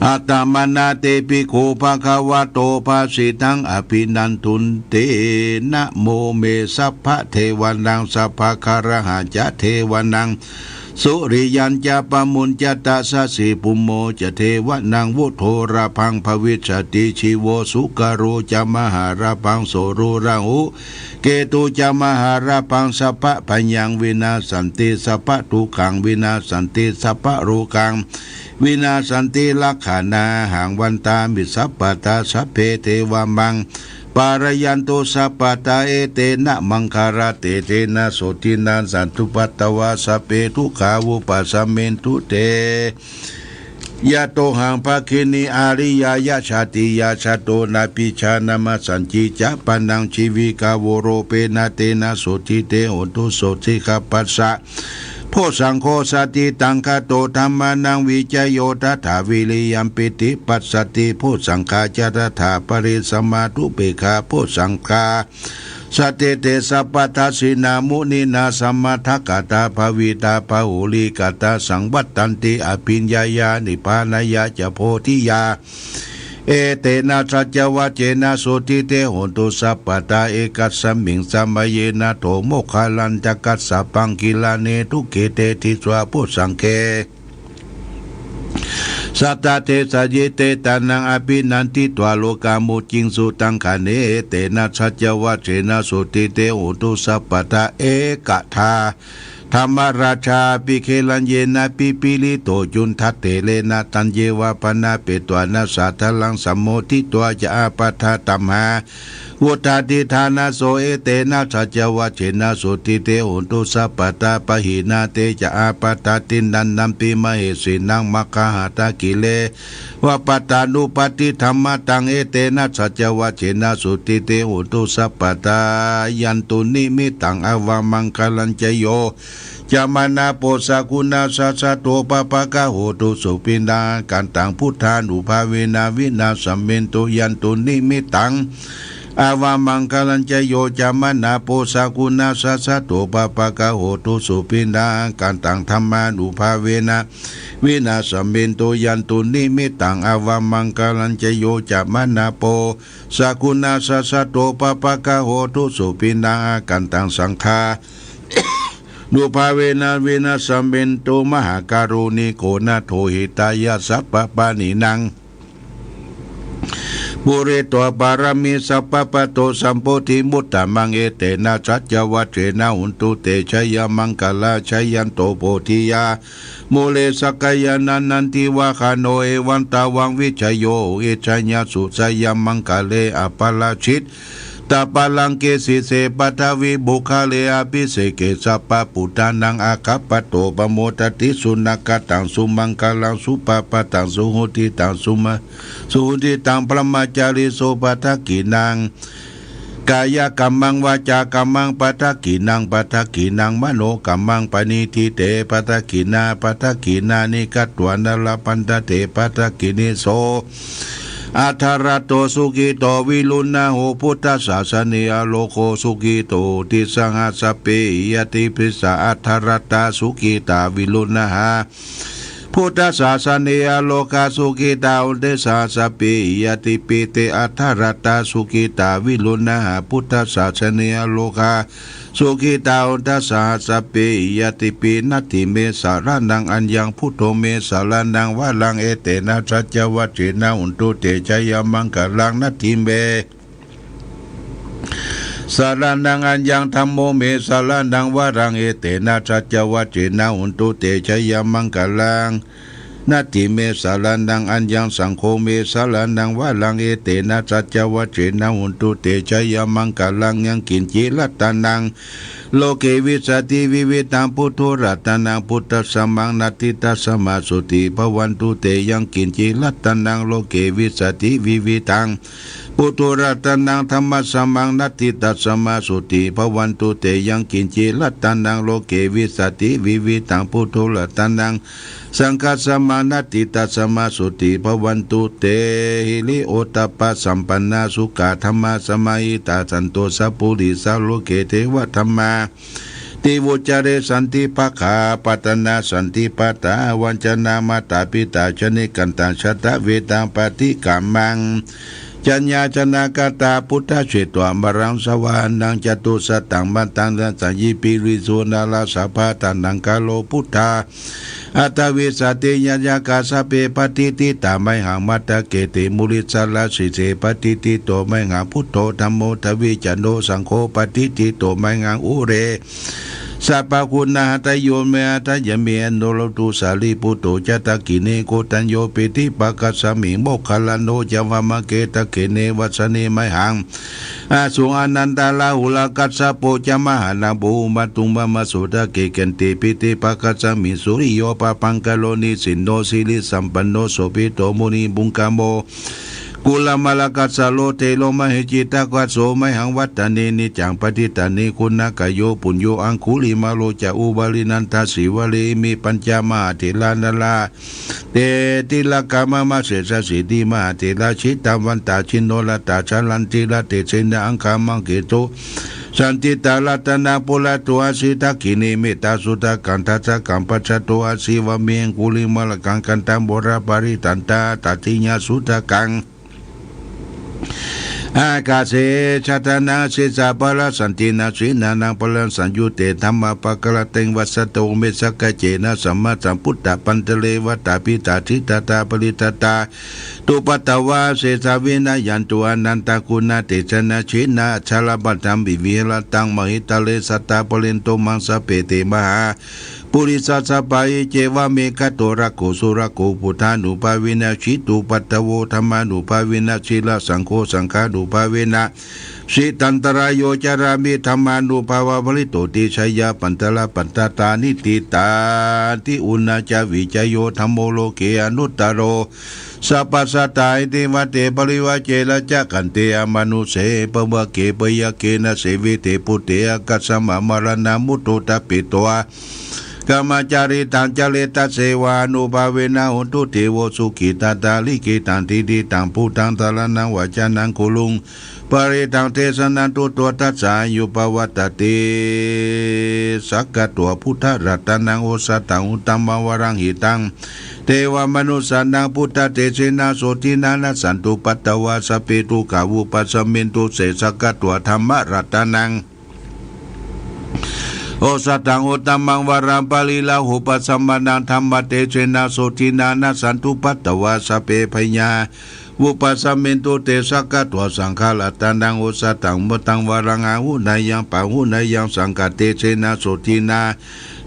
อะตะมะนะ เต ภิกขุ ภะคะวะโต ภะสิตัง อะภินันทุนติ นะโมเม สัพพะเทวานัง สัพพะคะระหะจะ เทวานัง สุริยัญจะปะมุญจะ ตะสะสี ภุมโมจะ เทวะนัง วุโธ ระภัง ภะวิชชติ ชีโว สุกะโร จะ มหาระภัง โสโร ราหู เกตุ จะ มหาระภัง สัพพะภัยัง วินาสสันติ สัพพะทุกขัง วินาสสันติ สัพพะโรกัง วินาสสันติ ลักขะนาหัง วันตามิ สัพพะทา สัพเพ เทวะ มัง ปะระยันตุ สัพพะทา เอเตนะ มังคะละเตจะนะ โสตินะ สันตุ ปัตตวา สัพเพ ทุกขา วุปัสสะมินตุ เต ยะโตหัง ภักขินี อาริยะยะ ชาติยะ ชาโต นะปิชานะ มะสัญญู จะ ปะนัง จีวิกา โวโรเปนะ เตนะ โสติ เต โหนตุ โสติ ขัพพะสสะ โพชฌังโฆ สะติตัง คาโต ธัมมานัง วิจโย ทัฏฐา วิริยัม ปีติ ปัสสัตถิ โพชฌังคา จะ ทัฏฐา ปะริสสะมา ทุปเปกขา โพชฌังคา สะเตเต สัพพะทัสสินา มุนีนา สะมัตถะกะตา ภาวิตา บาหุลีกะตา สังวัตตันติ อะภิญญายา นิพพานายาจะ โพธิยา เอเตนะ สัจจวะเจนะ โสติ เต โหนตุ สัพพะทา เอกัสสะมิง สะมะเยนะ โถ โมคคัลลัญจะกัสสะปัง กิลาเน ทุกเข เต ทิสวา โพชฌังเข สัตตะ เทสะยิ เตตานัง อะภินันทิตวา โลกา มุจจิงสุ ตัง ขะเณ เอเตนะ สัจจวะเจนะ โสติ เต โหนตุ สัพพะทา เอกทา ธัมมะราชา อะภิเขลัญเยนะ ปิปิลิโต จุณฑะเถเรนะ ตัญเยวะ ปะนะเปตวา นะสาทะลัง สัมโมทิตวา จะ อาปะทา ธัมมา วุฑฒาธิฏฐานะโส เอเตนะ สัจจวะเจนะ โสติ เต โหนตุ สัพพะทา ปะหินา เต จะ อาปะทา ทินนันนัมปิ มะเหสีนัง มัคคาหะตะ กิเลสวะปะตานุปัตติธัมมะตัง เอเตนะ สัจจวะเจนะ โสติ เต โหนตุ สัพพะทา ยันตุ นิมิตตัง อะวะมังคะลัญจะ โย จะ มะนะโป สะกุณัสสะ สะโท ปะปะกะโหตุ สุปิณฑากันตัง พุทธานุภาเวนะ วินาสสะเมนตุ ยันตุ นิมิตตัง อะวะมังคะลัญจะ โย จะ มะนะโป สะกุณัสสะ สะโท ปะปะกะโหตุ สุปิณฑากันตัง ธัมมานุภาเวนะ วินาสสะเมนตุ ยันตุ นิมิตตัง อะวะมังคะลัญจะ โย จะ มะนะโป สะกุณัสสะ สะโท ปะปะกะโหตุ สุปิณฑากันตัง สังฆา นุภาเวนะ วินาสสะเมนตุ มหาการุณิโก นาโถ หิตายะ สัพพะปาณินัง ปูเรตวา ปาระมี สัพพะ ปะโต สัมโพธิมุตตะมัง เอเตนะ สัจจวะเจนะ โหนตุ เต ชะยะมังคะลา ชะยันโต โพธิยา มูเล สักกายานัน นันทิวาคาโน เอวัง ตะวัง วิชโย อุเอชะยะ สุ ชะยะมังคะเล อะปะราชิตตะปะลังเก สีเส ปะทะวิ ปุคคะเล อะภิเสเก สัพพะปุทธานัง อาคัปปะโต ปะโมดะติ สุนะกะตัง สุมังคะลัง สุปะปะทัง สุหุติตัง สุมะ สุหุติตัง บรมะจาริสุ ปะทะกขิณัง กายะกัมมัง วาจากัมมัง ปะทะกขิณัง ปะทะกขิณัง มโนกัมมัง ปะณิทิ เต ปะทะกขิณา ปะทะกขิณานิ กัตวานะ ละพันทะ เต ปะทะกขิณิ โส อะทะระโต สุขิโต วิรุณหะโห พุทธสาสะเน อะโรโค สุขิโต ติสหะ สัพเพหิยะติปิสสะ อะทะระตา สุขิตา วิรุณหะ พุทธสาสะเน อะโรคา สุขิตา โหนติสหะ สัพเพหิยะติปิ เต อะทะระตา สุขิตา วิรุณหะ พุทธสาสะเน อะโรคา สุขิตา โหนติสหะ สัพเพหิยะติปิ นัตถิเม สะระณัง อัญญัง พุทโธ เม สะระณัง วะรัง เอเตนะ สัจจวะเจนะ โหนตุ เต ชะยะมังคะลัง นัตถิเม สะระณัง อัญญัง ธัมโม เม สะระณัง วะรัง เอเตนะ สัจจวะเจนะ โหนตุ เต ชะยะมังคะลัง นัตถิเม สะระณัง อัญญัง สังโฆ เม สะระณัง วะรัง เอเตนะ สัจจวะเจนะ โหนตุ เต ชะยะมังคะลัง ยังกิญจิ รัตตะนัง โลเก วิสสะติ วิวิธัง ปุถุ รัตตะนัง พุทธัสสะ มัง นัตถิตัสสะ มะ โสติ ภะวันตุ เต ยังกิญจิ รัตตะนัง โลเก วิสสะติ วิวิธัง ปุถุ รัตตะนัง ธัมมัสสะ มัง นัตถิตัสสะ มะ โสติ ภะวันตุ เต ยังกิญจิ รัตตะนัง โลเก วิสสะติ วิวิธัง ปุถุ รัตตะนัง สังฆัสสะ มัง นัตถิตัสสะ มะ โสติ ภะวันตุ เต หิริโอตตัปปะสัมปันนา สุขะธัมมา สมาหิตา สันโต สัพปุริสา โลเก เทวะธัมมา ติ วุจจาเร สันติภาคา ปัตตะนา สันติปาตา วัญจนา มาตา ปิตา ชะนิกันตัง ชะตะเวทัง ปะฏิกะมัง จัญญาชนะกตา พุทธเชตวมรังสวานัง จตุสตังมตัง สัญญิปิริสุนารสภา ตานังคาโล พุทธา อัตวิสติยญาคา สัพเพ ปะฏิฏฐิตา มหัง มัตตะเก เต มุนิสสารสีเส ปะฏิฏฐิโต มหัง พุทโธ ธัมโม ทวิจโน สังโฆ ปะฏิฏฐิโต มหัง อุเร สัพพะคุณาหะตะโย เมหะตะยะเม อนุรุตโธ สารีปุตโต จะ ทักขิเณ โกณฑัญโญ ปิฏฐิภาคัสมิง โมคคัลลาโน จะ วามะเก ทักขิเณ วัสสะเน มหัง อสุง อานันทะ ราหุละ กัสสะโป จะ มหานาโพ อุปะฏุมภะ มะโส ทักขิกันติ ปิฏฐิภาคัสมิง สุริโย ปะภังคโร นิสินโน สิริสัมปันโน โสภิตโต มุนิปุงกโม กุลมะละกัสสะ โลเทโร มะหิจฉิตะกัสโส มหัง วัตตะเน นิจจัง ปะฏิฏฐานิ คุณะกะโย ปุญโญ อังคุลิมาโล จะ อุบาลี นันทะ สีวะลี อิเม ปัญจ มหาเถรา นารา เต ติลกา มะมะ เสสะสีติ มหาเถรา ชิตา วันตา ชินโน รัตตา ชะรันติ ระเตเสนะ อังคามังเกตุ สันติตา รัตตะนัง ปุระโต อาสี ทักขิเณ เมตตาสุตะกัง ทัสสะกัง ปัสสะโต อาสี วะเม อังคุลิมาละกัง กันทะโมระ ปะริตตันตา ตัตถิยาสุตะกัง อากาเส ชะตานัง สิสา ปะระสันตินา สีนานัง ปะระสังยุตเต ธัมมาปะกะระเต วัสสะโต เม สักกะเจนะ สัมมาสัมพุทธะ ปันตะเร วะตาปิตา ทิฏฐาตา ปะริตตา ตุปัตตวา เสสา วินายันตุ อานันตะ กุณาเตสะนะ ชินะ อัจฉะระปะทัง วิวิหะระตัง มหิตะเล สัตตา ปะเรนตุ มังสะเป เต มหา ปุริสะ สัพพะ อิเจวะเม คโต รักโข สุรักโข พุทธานุภาเวนะ จิตตุปัตตะโว ธัมมานุภาเวนะ จิระสังโฆ สังฆานุภาเวนะ จิตันตะราโย จารามิ ธัมมานุภาวะปะริโตติ ชยาปันตะระปัตตะตา นิทธิตา ติอุณาจาวิจโย ธัมโม โลเก อนุตตะโร สัพพะสัตตา อิติวะเต ปะริวาเจนะ จะขันเต อมะนุสเส ปะวะเก ปะยะเกนะ เสวิเต ปุตเต อะกัสสะมะ มะระณะมุตโต ตะปิโต กะมะจาริตัง จาเรตะ เสวานุภาเวนะ โหนตุ เตโว สุขิตะตา ลิขิตัง ทิฏฐิตัง ปุตตัง สะระณัง วัจจะนัง คุรุง ปะริตตัง เตสะนัง ตุตโต ทัสสะ อายุ ปะวัตตะติ สักขะโต พุทธะ รัตตะนัง โอสะถัง อุตตะมัง วะรัง หิตัง เตวะมะนุสสานัง พุทธะ เตเสนะ โสตินะ นัสสันตุ ปัตตะวา สัพเพ ทุกขา วุปัสสะเมนตุ เต สักขะโต ธัมมะ รัตตะนัง โอสะถัง อุตตะมัง วะรัง ปะริลาหุปัสสะมะนัง ธัมมะ เตเสนะ โสตินะ นัสสันตุ ปัตตะวา สัพเพ พยา วุปัสสะเมนตุ เต สักขะโต สังฆะ รัตตะนัง โอสะถัง อุตตะมัง วะรัง อาหุเนยยัง ปะหุเนยยัง สังฆะ เตเสนะ โสตินะ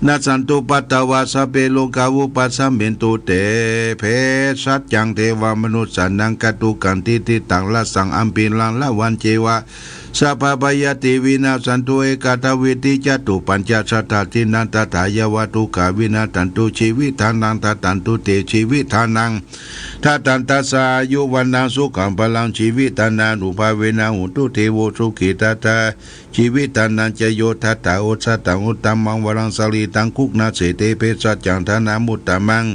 นัสสันตุ ปัตตะวา สัพเพ โรคา วุปัสสะเมนตุ เต เภสัชชัง เทวะมะนุสสานัง กัตถุกกัง ทิฏฐิตัง รัสสัง อัมภิรัง ละวัญเจวะ สัพพะพะยาติ วินาสสันตุ เอกัตถะ วีธิ จะตุ ปัญจะ สัตถะ ทินนัง ตถา ยะวะ ทุกขา วินาสสันตุ ชีวิตานัง ทัสสันตุ เต ชีวิตานัง ทัสสันตัสสะ อายุ วัณณัง สุขัง พะลัง ชีวิตานานุภาเวนะ โหนตุ เตโว สุขิตะตา ชีวิตานัง จะโย ทัตถะ โอสะถัง อุตตะมัง วะรัง สะรีรัง คุกขะ เสเท เภสัชชัง ทานะ มุตตะมัง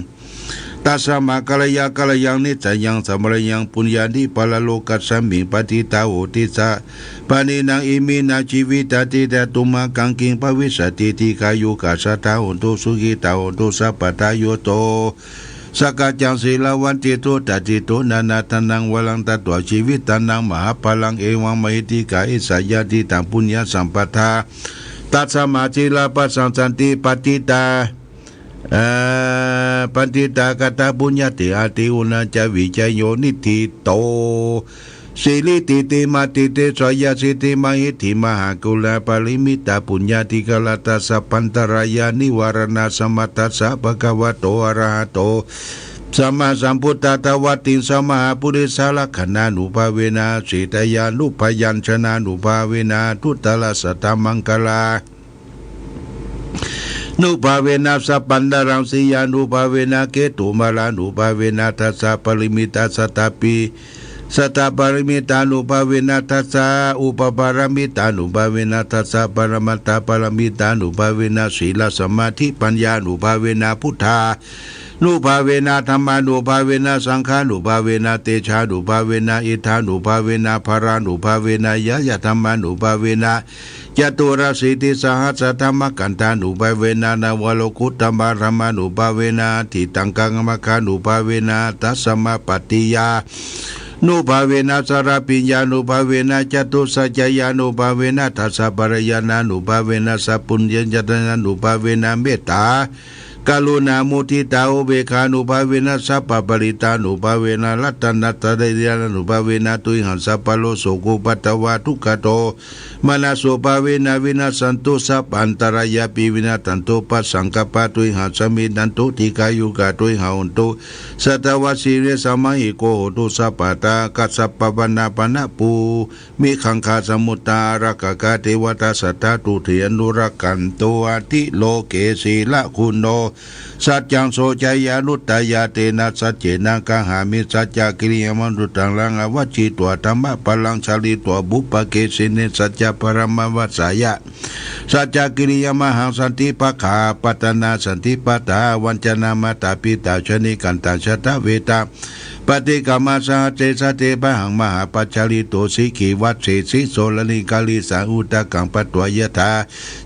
ตัสสะมะ กัลยา กัลยัง นิสสะยัง สะมะระยัง ปุญญานิ ปะระโลกัสสะมิง ปะทิฏฐา โหติ สะ ปะนินนัง อิมินนัง ชีวิตัง ติฏฐะตุมหัง กัง กิง ภะวิสสะติ ทีฆายุกะ สัตถา โหนตุ สุขิตา โหนตุ สัพพะทา โยโต สักกัจจัง สีลาวัตถิ สุตะติโต นานาทานัง วะรัง ทัตถะ ชีวิตานัง มหาพะลัง เอวัง มหิทธิกา อิสสะ ญาติตัง ปุญญะสัมปะทา ตัสสะมะ สีลาปะสัง สันติ ปะทิฏฐา เอ่อ ปะทิฏฐา กะตะ ปุญญา เต อะติ อุณาจา วิจโย นิทธิโต สิริ ติติมา ติเตสะ ยะสิทธิ มหิทธิ มหากุณา ปะริมิตตา ปุญญา ทิกะ รัตตะ สัพพันตะรายา นิวาระณะ สะมัตถะ สะ ภะคะวะโต อะระหะโต สัมมาสัมพุทธัสสะ วัตติง สะ มหาปุริสะ ลักขณานุภาเวนะ สีทะยานุพยัญชนะนุภาเวนะ ทุตตะรัสสะ ธัมมังคะลา นุภาเวนะ สัพพันตะรังสียานุภาเวนะ เกตุมาลานุภาเวนะ ทัสสะปะริมิตตา สัตตะปี สัตตะปะริมิตตานุภาเวนะ ทัสสะอุปปะรมิตตานุภาเวนะ ทัสสะปะระมัตถะปะรมิตตานุภาเวนะ สีลสะมาธิปัญญานุภาเวนะ พุทธานุภาเวนะ ธัมมานุภาเวนะ สังฆานุภาเวนะ เตชานุภาเวนะ อิทธานุภาเวนะ พะลานุภาเวนะ ญาญะธัมมานุภาเวนะ จตุรสีติสหัสสะธัมมะกันธานุภาเวนะ นวโลกุตตมะธัมมานุภาเวนะ ทิตังคังคมะคานุภาเวนะ ตัสสะมะปัตติยา นุภาเวนะ สหปัญญานุภาเวนะ จตุสัจจะญาณุภาเวนะ ทัสสะปะริญาณานุภาเวนะ สัพพุญญาญาตะญาณุภาเวนะ เมตตา กรุณา มุทิตา อุเบกขานุภาเวนะ สัพพะปะริตานุภาเวนะ รัตนะตะรัยญาณานุภาเวนะ ตุมหัง สัพพะโรค โสโค ปัทวา ทุกขะโทมนัสสุภาเวนะ วินัสสันตุ สัพพันตะรายาปิ วินัสสันตุ อุปสังคะปะ ตุมหัง สมิจฉันตุ ดีฆายุกะ ตุมหัง โหนตุ สัตวะ สีลิสสะ มะหิโก โหตุ สัพพะทา กัสสะปะวะนา ปะนะปู มิ ขังฆา สะมุตตา อารักขะกา เตวะตา สัตถา ตุติยานุรักขันตุ อัตถิโลเก สีละคุณโณ สัจจัง โส จายัง อนุตตะยา เตนะ สัจเจนะ กะหามิ สัจจะกิริยะมะนุสสะรัง อะวัชชิตัง ธัมมะปะรัง ชาลิตัง ปุพพะเกสินี สัจจะปะระมะวะสสะยะ สัจจะกิริยะมะหัง สันติปะขา ปัตตะนา สันติปะทา วัญจนะ มาตาปิตา ชะนิกันตัง ชะตะเวทา ปะติกรรมะ สะหัสเส สะเทพะหัง มหาปัจจาลิโต สีขีวัสสี สีโสรณี กาลีสัง อุทะกัง ปะตวา ยะถา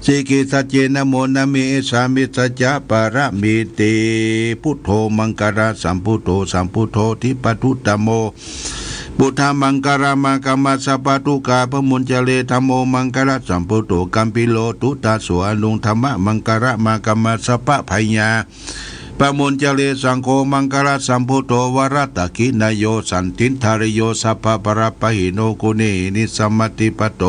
สีขีสัจเจ นะโมนะเม เอสามิ สัจจะปะระมีติ พุทโธ มังคะละสัมพุทโธ สัมพุทโธ ธิปะตุตตะโม พุทธัง มังคะละมะ กะมะ สัพพะทุกขา ปะมุญจะเร ธัมโม มังคะละสัมพุทโธ กัมพีโร ตุตะโส อะนุง ธัมมะ มังคะละมะ กะมะ สัพพะภัยยา ปะมุญจะเร สังโฆ มังคะละสัมพุทโธ วะระตะขิณะโย สันตินทะริโย สัพพะปะระปะหิโน กุเณหินิสสะมาธิปะโต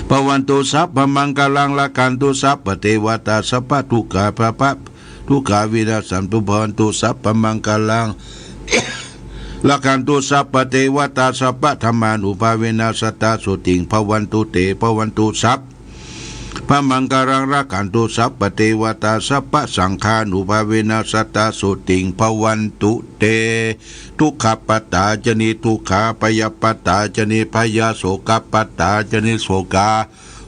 ภะวันตุ สัพพะมังคะลัง รักขันตุ สัพพะเทวะตา สัพพะทุกขา สัพพะทุกขา วินัสสันตุ ภะวันตุ สัพพะมังคะลัง รักขันตุ สัพพะเทวะตา สัพพะธัมมานุภาเวนะ สะทา โสติง ภะวันตุ เต ภะวันตุ สัพพะมังคะลัง รักขันตุ สัพพะเทวะตา สัพพะสังฆานุภาเวนะ สะทา โสติง ภะวันตุ เต ทุกขะปะทา จะ นิทุกขา ภะยะปะทา จะ นิภะยา โสกะปะทา จะ นิโสกา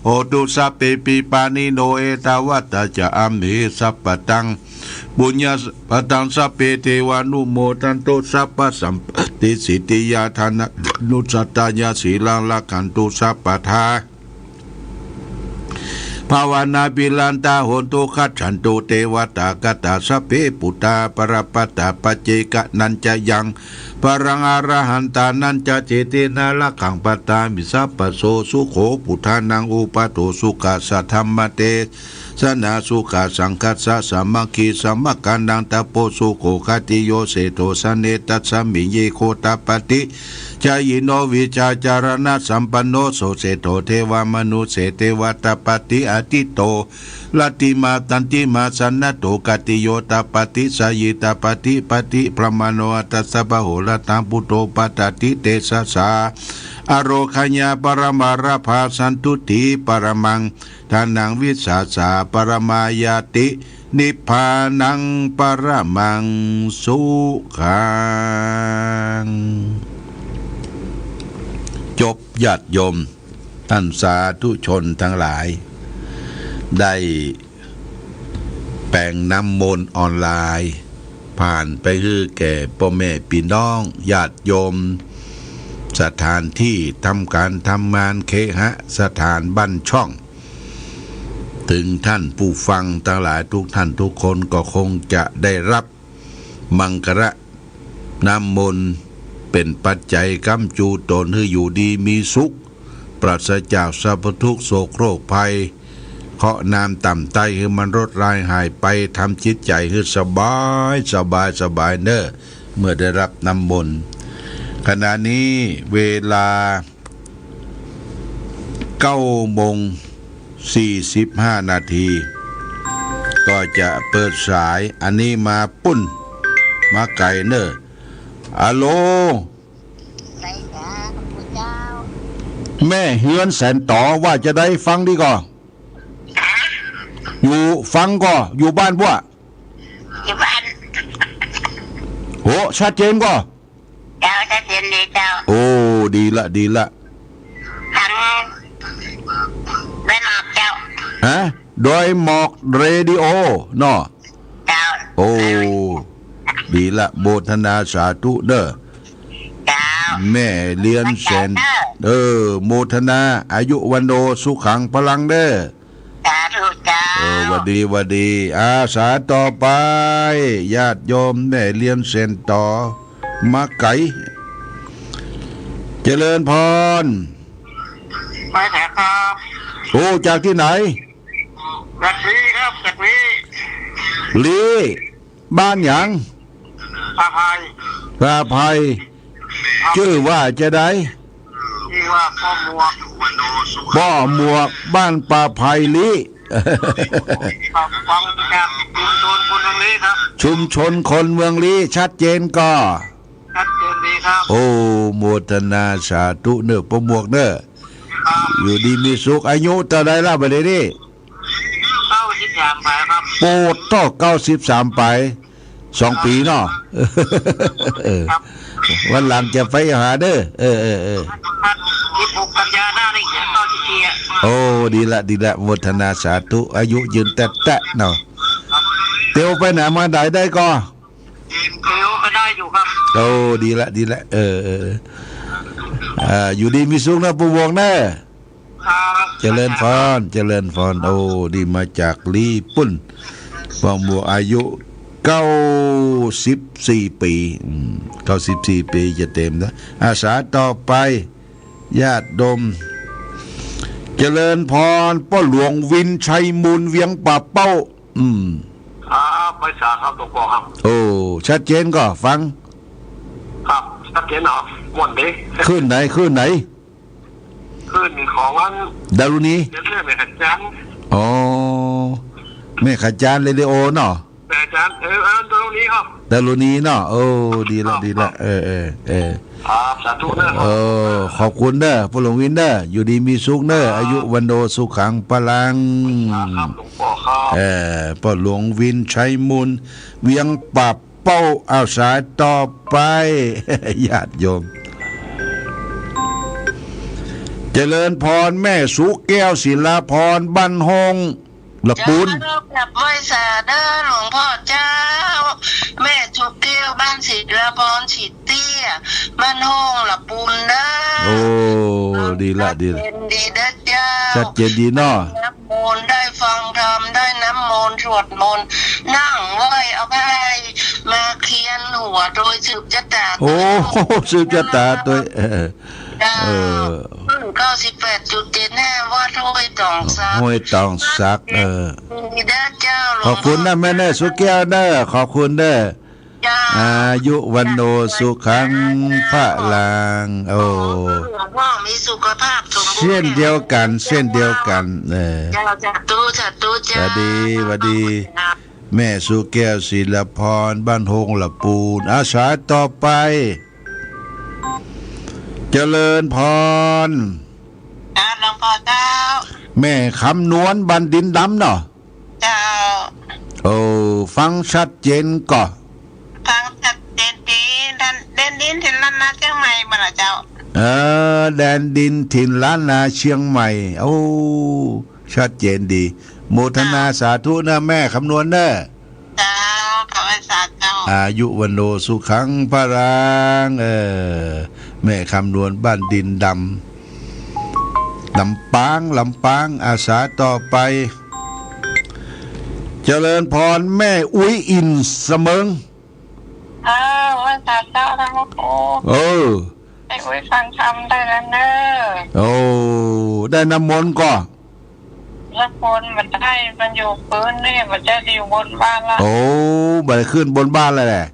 โหตุ สัพเพปิ ปาณิโน เอตาวะ ตะ จะ อัมเห สัพพะตัง ปุญญะ สัพพะตัง สัพเพ เทวานุโมทันตุ สัพพะสัมปะติ สิทธิยา ทานะ นุสสะทายา สีลัง รักขันตุ สัพพะทา ภะวะนา ภิรันทะ โหนตุ คัจฉันตุ เตวะตา คาถา สัพเพ ปุทธา ปะระปะตา ปัจเจกะนัญจะยัง ปะรัง อะระหันตานัญจะ เจเตนะ รักขัง ปะทามิ สัพพะโส สุโข ปุทธานัง อุปาโท สุขัสสะ ธัมมะเตสะนา สุขะ สังฆัสสะ สามัคคี สมะกานัง ตะโป สุโข ขัตติโย เศรษฐโส เนตัสสะ มิง เยโค ตะปะติ ชะยิโน วิชชาจะระณะสัมปันโน โส เศรษฐโส เทวา มะนุสเส เตวะ ตะปะติ อะทิตโต รัตถิมา ตันติมา สะนะโถ ขัตติโย ตะปะติ สะหยี ตะปะติ ปะติ พะมะโน อัตถะสะ บาโหรัตถัง พุทโธ ปะทะติ เตสะสา อะโรคะยา ปะระมะระพา สันตุฏฐิ ปะระมัง ทานัง วิสาสา ปะระมายาติ นิพพานัง ปะระมัง สุขัง จบ ญาติโยม ต้านสาธุชนตังหลาย ได้แป๋งน้ำมนต์ออนไลน์ ผ่านไปหื้อแก่ป้อแม่ปี้น้องญาติโยม สถานตี้ทำก๋านทำงาน เคหสถานบ้านช่อง เถิงต้านผู้ฟังตังหลายทุกต้านทุกคนก็คงจะได้ฮับ มังคละน้ำมนต์ เป๋นปัจจัยก๊ำจูตนหื้ออยู่ดีมีสุข ปราศจากสัพพะทุกข์โศกโรคภัย เคราะห์น้ำต่ำใต้หื้อมันลดลายหายไป ทำจิตใจ๋หื้อสบาย สบาย สบายเน่อ เมื่อได้ฮับน้ำมนต์ ขณะนี้เวลา เก้าโมงสี่สิบห้านาที ก็จะเปิดสาย อันนี้มาปู้น มาไก๋เน่อ อะโหล แม่เฮือนแสนต๋อ ว่าจาใด ฟังดีก่อ อยู่ ฟังก่อ อยู่บ้านบั้ว อยู่บ้าน โห ชัดเจนก่อ เจ้า ชัดเจนดีเจ้า โอ้ ดีละ ดีละ ทางดอยหมอกเจ้า ฮะ ดอยหมอกเรดิโอเนาะ เจ้า โอ้ ดีละ โมทนาสาธุเน่อ เจ้า แม่เฮือนแสน เออ โมทนา อายุวัณโณ สุขัง พลังเน่อ สาธุเจ้า เอ อ หวัดดี หวัดดี อาสาต่อไป ญาติโยมแม่เรียนเส้นต่อ มาไก๋ เจริญพร ไปแถวครับ โอ้ จากตี้ไหน จากลี้ครับ จากลี้ ลี้ บ้านหยัง ป่าไผ่ ป่าไผ่ ครับ จื้อว่าจาใด จื้อว่าป้อหมวก ป้อหมวก บ้านป่าไผ่ลี้ ครับ ฟังจากชุมชนคนเมืองลี้ครับ ชุมชนคนเมืองลี้ ชัดเจนก่อ ชัดเจนดีครับ โอ้ โมทนาสาธุเน่อ ป้อหมวกเน่อ ครับ อยู่ดีมีสุข อายุเต้าใดละบัดนี้ เก้าสิบสามปายครับ โอ้ เต้าเก้าสิบสามปาย สองปี๋เนาะ เออ ครับ วันหลังจะไปหาเน่อ เออ เออ เออ ครับ ยี่สิบหกกันยาหน้านี่จะเก้าสิบสี่อะ โอ้ ดีละ ดีละ โมทนาสาธุ อายุยืนแต๊ๆ เนาะ ครับ เตียวไปไหนมาไหนได้ก่อ เตียวไปได้อยู่ครับ โอ้ ดีละ ดีละ เออ เออ อ่า อยู่ดีมีสุขเน่อ ป้อหมวกเน่อ ครับ เจริญพร เจริญพร โอ้ นี่มาจากลี้ปู๊น ป้อหมวก อายุเก้าสิบสี่ปี๋ อืม เก้าสิบสี่ปี๋จะเต็มนะ อาสาต่อไป ญาติโยม เจริญพร ป้อหลวงวิน ชัยมูล เวียงป่าเป้า อืม ครับ ไหว้สาครับ หลวงป้อครับ โอ้ ชัดเจนก่อ ฟัง ครับ ชัดเจนเนาะ ม่วนดี คลื่นไหน คลื่นไหน คลื่นของอัน ดารุณี เดี๋ยวเรื่องแม่ขจาน อ๋อ แม่ขจานเรดิโอเนาะ แม่ขจาน เออ เออ ดารุณีครับ ดารุณีเนาะ โอ้ ดีละ ครับ ดีละ ครับ เออ เออ เออ ครับ สาธุเน่อครับ เออ ขอบคุณเน่อ ป้อหลวงวินเน่อ อยู่ดีมีสุขเน่อ ครับ อายุวัณโณสุขังพลัง ครับ หลวงป้อครับ เออ ป้อหลวงวิน ชัยมูล เวียงป่าเป้า อาสาต่อไป ญาติโยม เจริญพร แม่สุแก้ว ศิลาพร บ้านห้อง ละปูน เจ้า กราบไหว้สาเน่อ หลวงป้อเจ้า แม่สุแก้ว บ้านศิลาพร ศรีเตี้ย บ้านห้อง ละปูนเน่อ โอ้ ดีละ ดีละ ชัดเจนดีเน่อเจ้า ชัดเจนดีเนาะ น้ำมนต์ ได้ฟังธรรม ได้น้ำมนต์ สวดมนต์ นั่งไหว้เอาไพร่มาเคียนหัวโตยสืบจะต๋า โอ้ สืบจะต๋าโตย เออ เจ้า เออ รุ่นเก้าสิบแปดจุดเจ็ดห้า วัดห้วยตองสัก ห้วยตองสัก เออ ดีเน่อเจ้า ขอบคุณเน่อแม่เน่อ สุแก้วเน่อ ขอบคุณเน่อ เจ้า อายุวัณโณสุขังพลัง โอ้ ขอหื้อหลวงป้อมีสุขภาพสมบูรณ์ เช่นเดียวกั๋น เช่นเดียวกั๋น เออ เจ้า สาธุ สาธุเจ้า หวัดดี หวัดดี เจ้า แม่สุแก้ว ศิลาพร บ้านห้อง ละปูน อาสาต่อไป เจริญพร เจ้า หลวงป้อเจ้า แม่คำนวณ บ้านดินดำเนาะ เจ้า โอ้ ฟังชัดเจนก่อ ฟังชัดเจนดี แดน แดนดินถิ่นล้านนาเจียงใหม่บ่ล่ะเจ้า เออ แดนดินถิ่นล้านนาเชียงใหม่ โอ้ ชัดเจนดี โมทนา เจ้า สาธุเน่อแม่คำนวณเน่อ เจ้า ขอไหว้สาเจ้า อายุวัณโณสุขังพลัง เออ แม่คำนวณ บ้านดินดำ ลำปาง ลำปาง อาสาต่อไป เจริญพร แม่อุ๊ยอิ่น เสมิง เออ ไหว้สาเจ้านะครู เออ แม่อุ๊ยฟังธรรมได้แล้วเน่อ โอ้ ได้น้ำมนต์ก่อ น้ำมนต์บ่ได้ มันอยู่ปื๊นนี่ บ่ได้อยู่บนบ้านละ โอ้ บ่ได้ขึ้นบนบ้านแล้วแหละ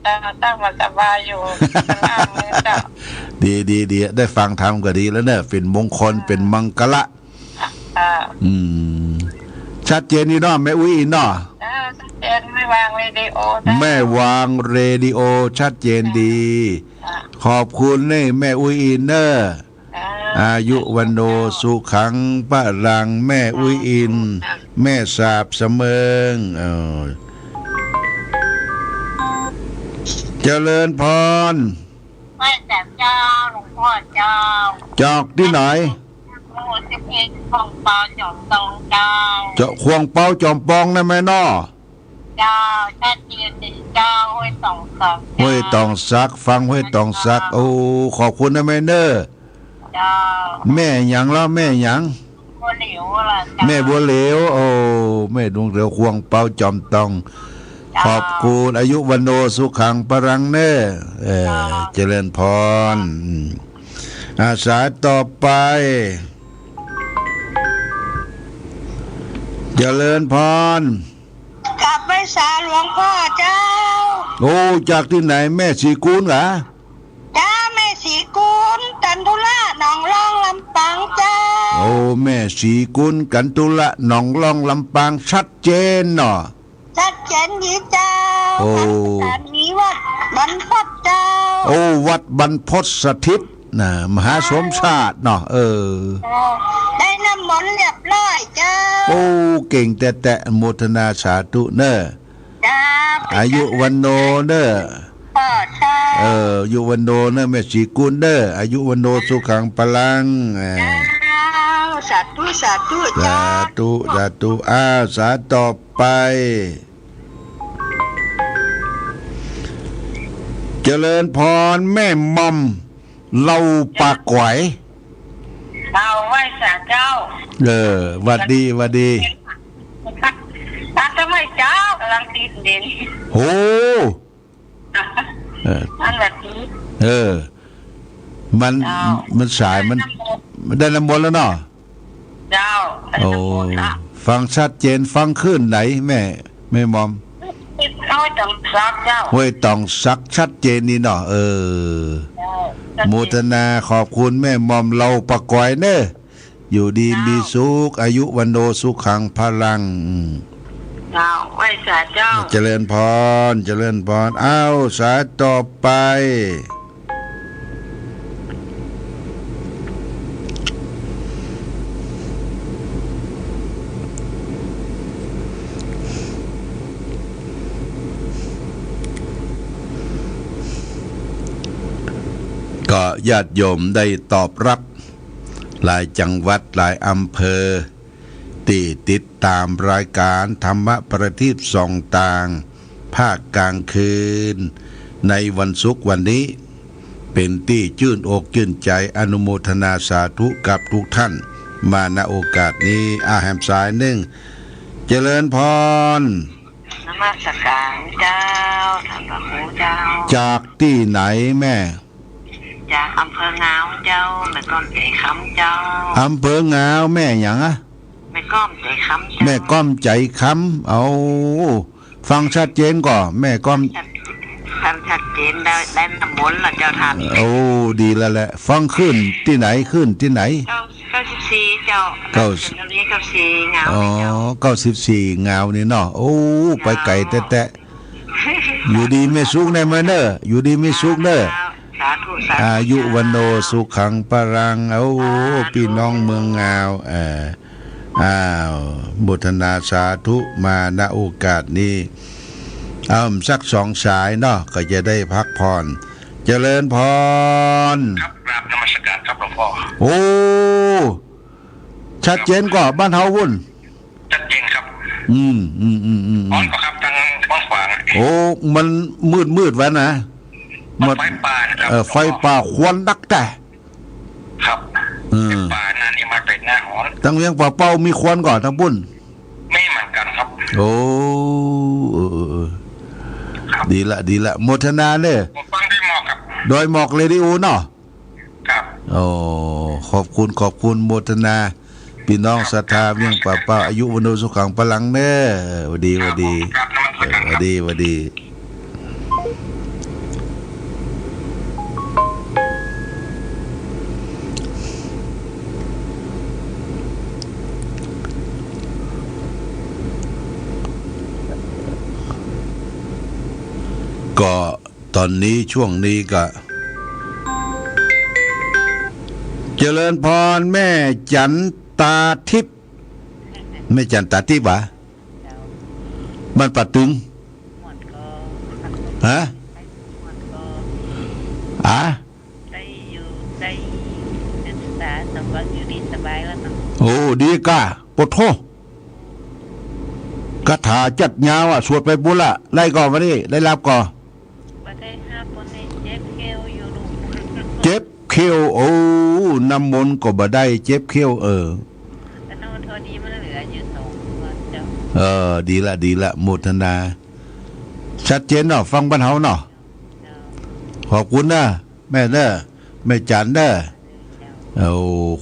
เจ้า ตั้งมาสบายอยู่ข้างล่างนี่เจ้า ดี ดี ดี ได้ฟังธรรมก็ดีแล้วเน่อ เป๋นมงคล เป๋นมังคละ อ่า อืม ชัดเจนดีเนาะ แม่อุ๊ยอิ่นเนาะ เออ ชัดเจน แม่วางเรดิโอได้ แม่วางเรดิโอ ชัดเจนดี อ่า ขอบคุณเน่อ แม่อุ๊ยอิ่นเน่อ อ่า อายุวัณโณสุขังพลัง แม่อุ๊ยอิ่น อ่า แม่สาบเสมิง เออ เจริญพร ไหว้สาเจ้า หลวงป้อเจ้า จากตี้ไหน หมู่สิบเอ็ด ขวงเปาจ๋อมตองเจ้า เจ้า ขวงเปาจ๋อมปองนะแม่เนาะ เจ้า ชัดเจนดีเจ้า ห้วยตองสักเจ้า ห้วยตองสัก ฟังห้วยตองสัก เจ้า โอ้ ขอบคุณนะแม่เน่อ เจ้า แม่หยังละ แม่หยัง บัวเหลวล่ะเจ้า แม่บัวเหลว โอ้ แม่ดวงเหลว ขวงเปาจ๋อมตอง เจ้า ขอบคุณ อายุวัณโณสุขังพลังเน่อ เออ เจ้า เจริญพร อืม อ่า สายต่อไป เจริญพร กราบไหว้สาหลวงพ่อเจ้า โอ้ จากตี้ไหน แม่ศรีกูลเหรอ จ้า แม่ศรีกูล กันทุระ หนองล่อง ลำปางเจ้า โอ้ แม่ศรีกูล กันทุระ หนองล่อง ลำปาง ชัดเจนเนาะ ชัดเจนดีเจ้า โอ้ ทางสถานีวัดบรรพตเจ้า โอ้ วัดบรรพตสถิตนะ มหาสมชาติเนาะ เออ เจ้า ได้น้ำมนต์เรียบร้อยเจ้า โอ้ เก่งแต๊ๆ โมทนาสาธุเน่อ จ้า อายุวัณโณเน่อ เออ เจ้า เออ อายุวัณโณเน่อ แม่ศรีกูลเน่อ อายุวัณโณสุขังพลัง เออ เจ้า สาธุ สาธุ สา เจ้า ธุ สาธุ อ้าว สายต่อไป เจริญพร แม่หม่อม เหล่าป่าก๋อย เอาไหว้สาเจ้า เออ หวัดดี หวัดดี ตัดทำไมเจ้า กำลังติดเด่น โห เออ อันหวัดดี เออ มัน เจ้า มันสาย มัน ได้น้ำมนต์ ได้น้ำมนต์แล้วเนาะ เจ้า โอ้ ได้น้ำมนต์ละ ฟังชัดเจน ฟังคลื่นไหน แม่ แม่หม่อม ห้วยตองสักเจ้า ห้วยตองสัก ชัดเจนนี่เนาะ เออ เจ้า ชัดเจน โมทนา ขอบคุณแม่หม่อม เหล่าป่าก๋อยเน่อ อยู่ดี เจ้า มีสุข อายุวัณโณสุขังพลัง อืม เจ้า ไหว้สาเจ้า เจริญพร เจริญพร อ้าว สายต่อไป ก็ญาติโยมได้ตอบรับ หลายจังหวัด หลายอำเภอ ตี้ติดต๋ามรายก๋านธรรมะประทีปส่องตาง ภาคก๋างคืน ในวันศุกร์วันนี้ เป๋นตี้จื้นอกจื้นใจ๋ อนุโมทนาสาธุกับกู้ต้าน มา ณ โอกาสนี้ อา แหมสายนึ่ง เจริญพร นมัสก๋านเจ้า ต้านพระครูเจ้า จากตี้ไหนแม่ จากอำเภองาวเจ้า แม่ก้อมใจ๋คำเจ้า อำเภองาว แม่หยังอะ แม่ก้อมใจ๋คำเจ้า แม่ก้อมใจ๋คำ เอา ฟังชัดเจนก่อ แม่ก้อม ชัด ฟังชัดเจน ได้ ได้น้ำมนต์แล้วเจ้าต้าน โอ้ ดีแล้วแหละ ฟังคลื่นตี้ไหน คลื่นตี้ไหน เก้า เก้าสิบสี่เจ้า เก้า เก้าสิบสี่ งาว อ๋อ เจ้า เก้าสิบสี่ งาวนี่เนาะ โอ้ ไปไก๋แต๊ๆ อยู่ดีมีสุขเน่อแม่เน่อ อยู่ดีมีสุขเน่อ สาธุ สาธุ อายุวัณโณสุขังพลัง โอ้ สาธุ ปี้น้องเมืองงาว เออ อ้าว โมทนาสาธุ มา ณ โอกาสนี้ เอาสักสองสายเนาะ ก็จะได้พักผ่อน เจริญพร ครับ กราบนมัสก๋านครับหลวงพ่อ โอ้ ชัดเจนก่อ บ้านเฮาปุ้น ชัดเจนครับ อืม อืม อืม อืม อืม ฮ้อนก่อครับ ตางฮ้อนขวางอะ โอ้ มันมืดๆ วะนะ มันไฟป่านะครับ เออ ไฟป่า ควันนักแต๊ ครับ เออ ไฟป่านั่นนี่มันเป๋นหน้าฮ้อน ตางเวียงป่าเป้ามีควันก่อ ตางปุ้น มีเหมือนกั๋นครับ โอ้ เออ เออ เออ ครับ ดีละ ดีละ โมทนาเน่อ ผมฟังดอยหมอกครับ ดอยหมอกเรดิโอเนาะ ครับ โอ้ ขอบคุณ ขอบคุณ โมทนา ปี้น้องศรัทธาเวียงป่าเป้า อายุวัณโณสุขังพลังเน่อ หวัดดี หวัดดี ครับผม กราบนมัสก๋านครับ เออ หวัดดี หวัดดี ก็ ต๋อนนี้ ช่วงนี้ก็ เจริญพร แม่จันตาทิพย์ แม่จันตาทิพย์หวา บ้านป่าตึง ฮะ อ่ะ ได้อยู่ ได้ศึกษาสมหวังอยู่ดีสบายแล้วเนาะ โอ้ ดีก้า ปะโถ คาถาจัดยาวอะ สวดไปปู้นละ ได้ก่อวันนี้ ได้รับก่อ บ่ได้ฮับวันนี้ เจ็บเข่าอยู่ลูก เจ็บเข่า โอ้ น้ำมนต์ก็บ่ได้ เจ็บเข่า เออ อา เออ ดีละ ดีละ โมทนา ชัดเจนเนาะ ฟังบ้านเฮาเนาะ ขอบคุณนะ แม่เนอะ แม่จันเนอะ โอ้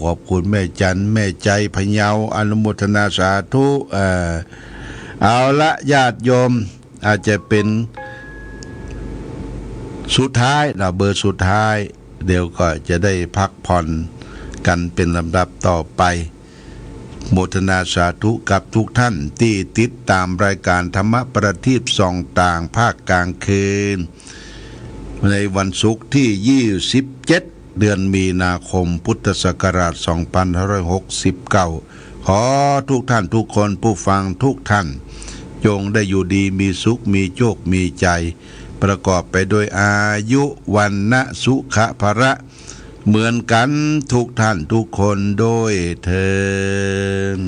ขอบคุณแม่จัน แม่ใจพะเยา อนุโมทนาสาธุ เอ่อ เอาละ ญาติโยม อาจจะเป็นสุดท้ายนะ เบอร์สุดท้าย เดี๋ยวก็จะได้พักผ่อนกันเป็นลำดับต่อไป โมทนาสาธุกับทุกท่านที่ติดตามรายการธรรมะประทีปส่องต่างภาคกลางคืน ในวันศุกร์ที่ยี่สิบเจ็ด เดือนมีนาคม พุทธศักราช สองพันห้าร้อยหกสิบเก้า ขอทุกท่านทุกคน ผู้ฟังทุกท่าน จงได้อยู่ดีมีสุข มีโชค มีชัย ประกอบไปด้วยอายุ วรรณะ สุขะ พละ เหมือนกันทุกท่านทุกคนด้วยเทอญ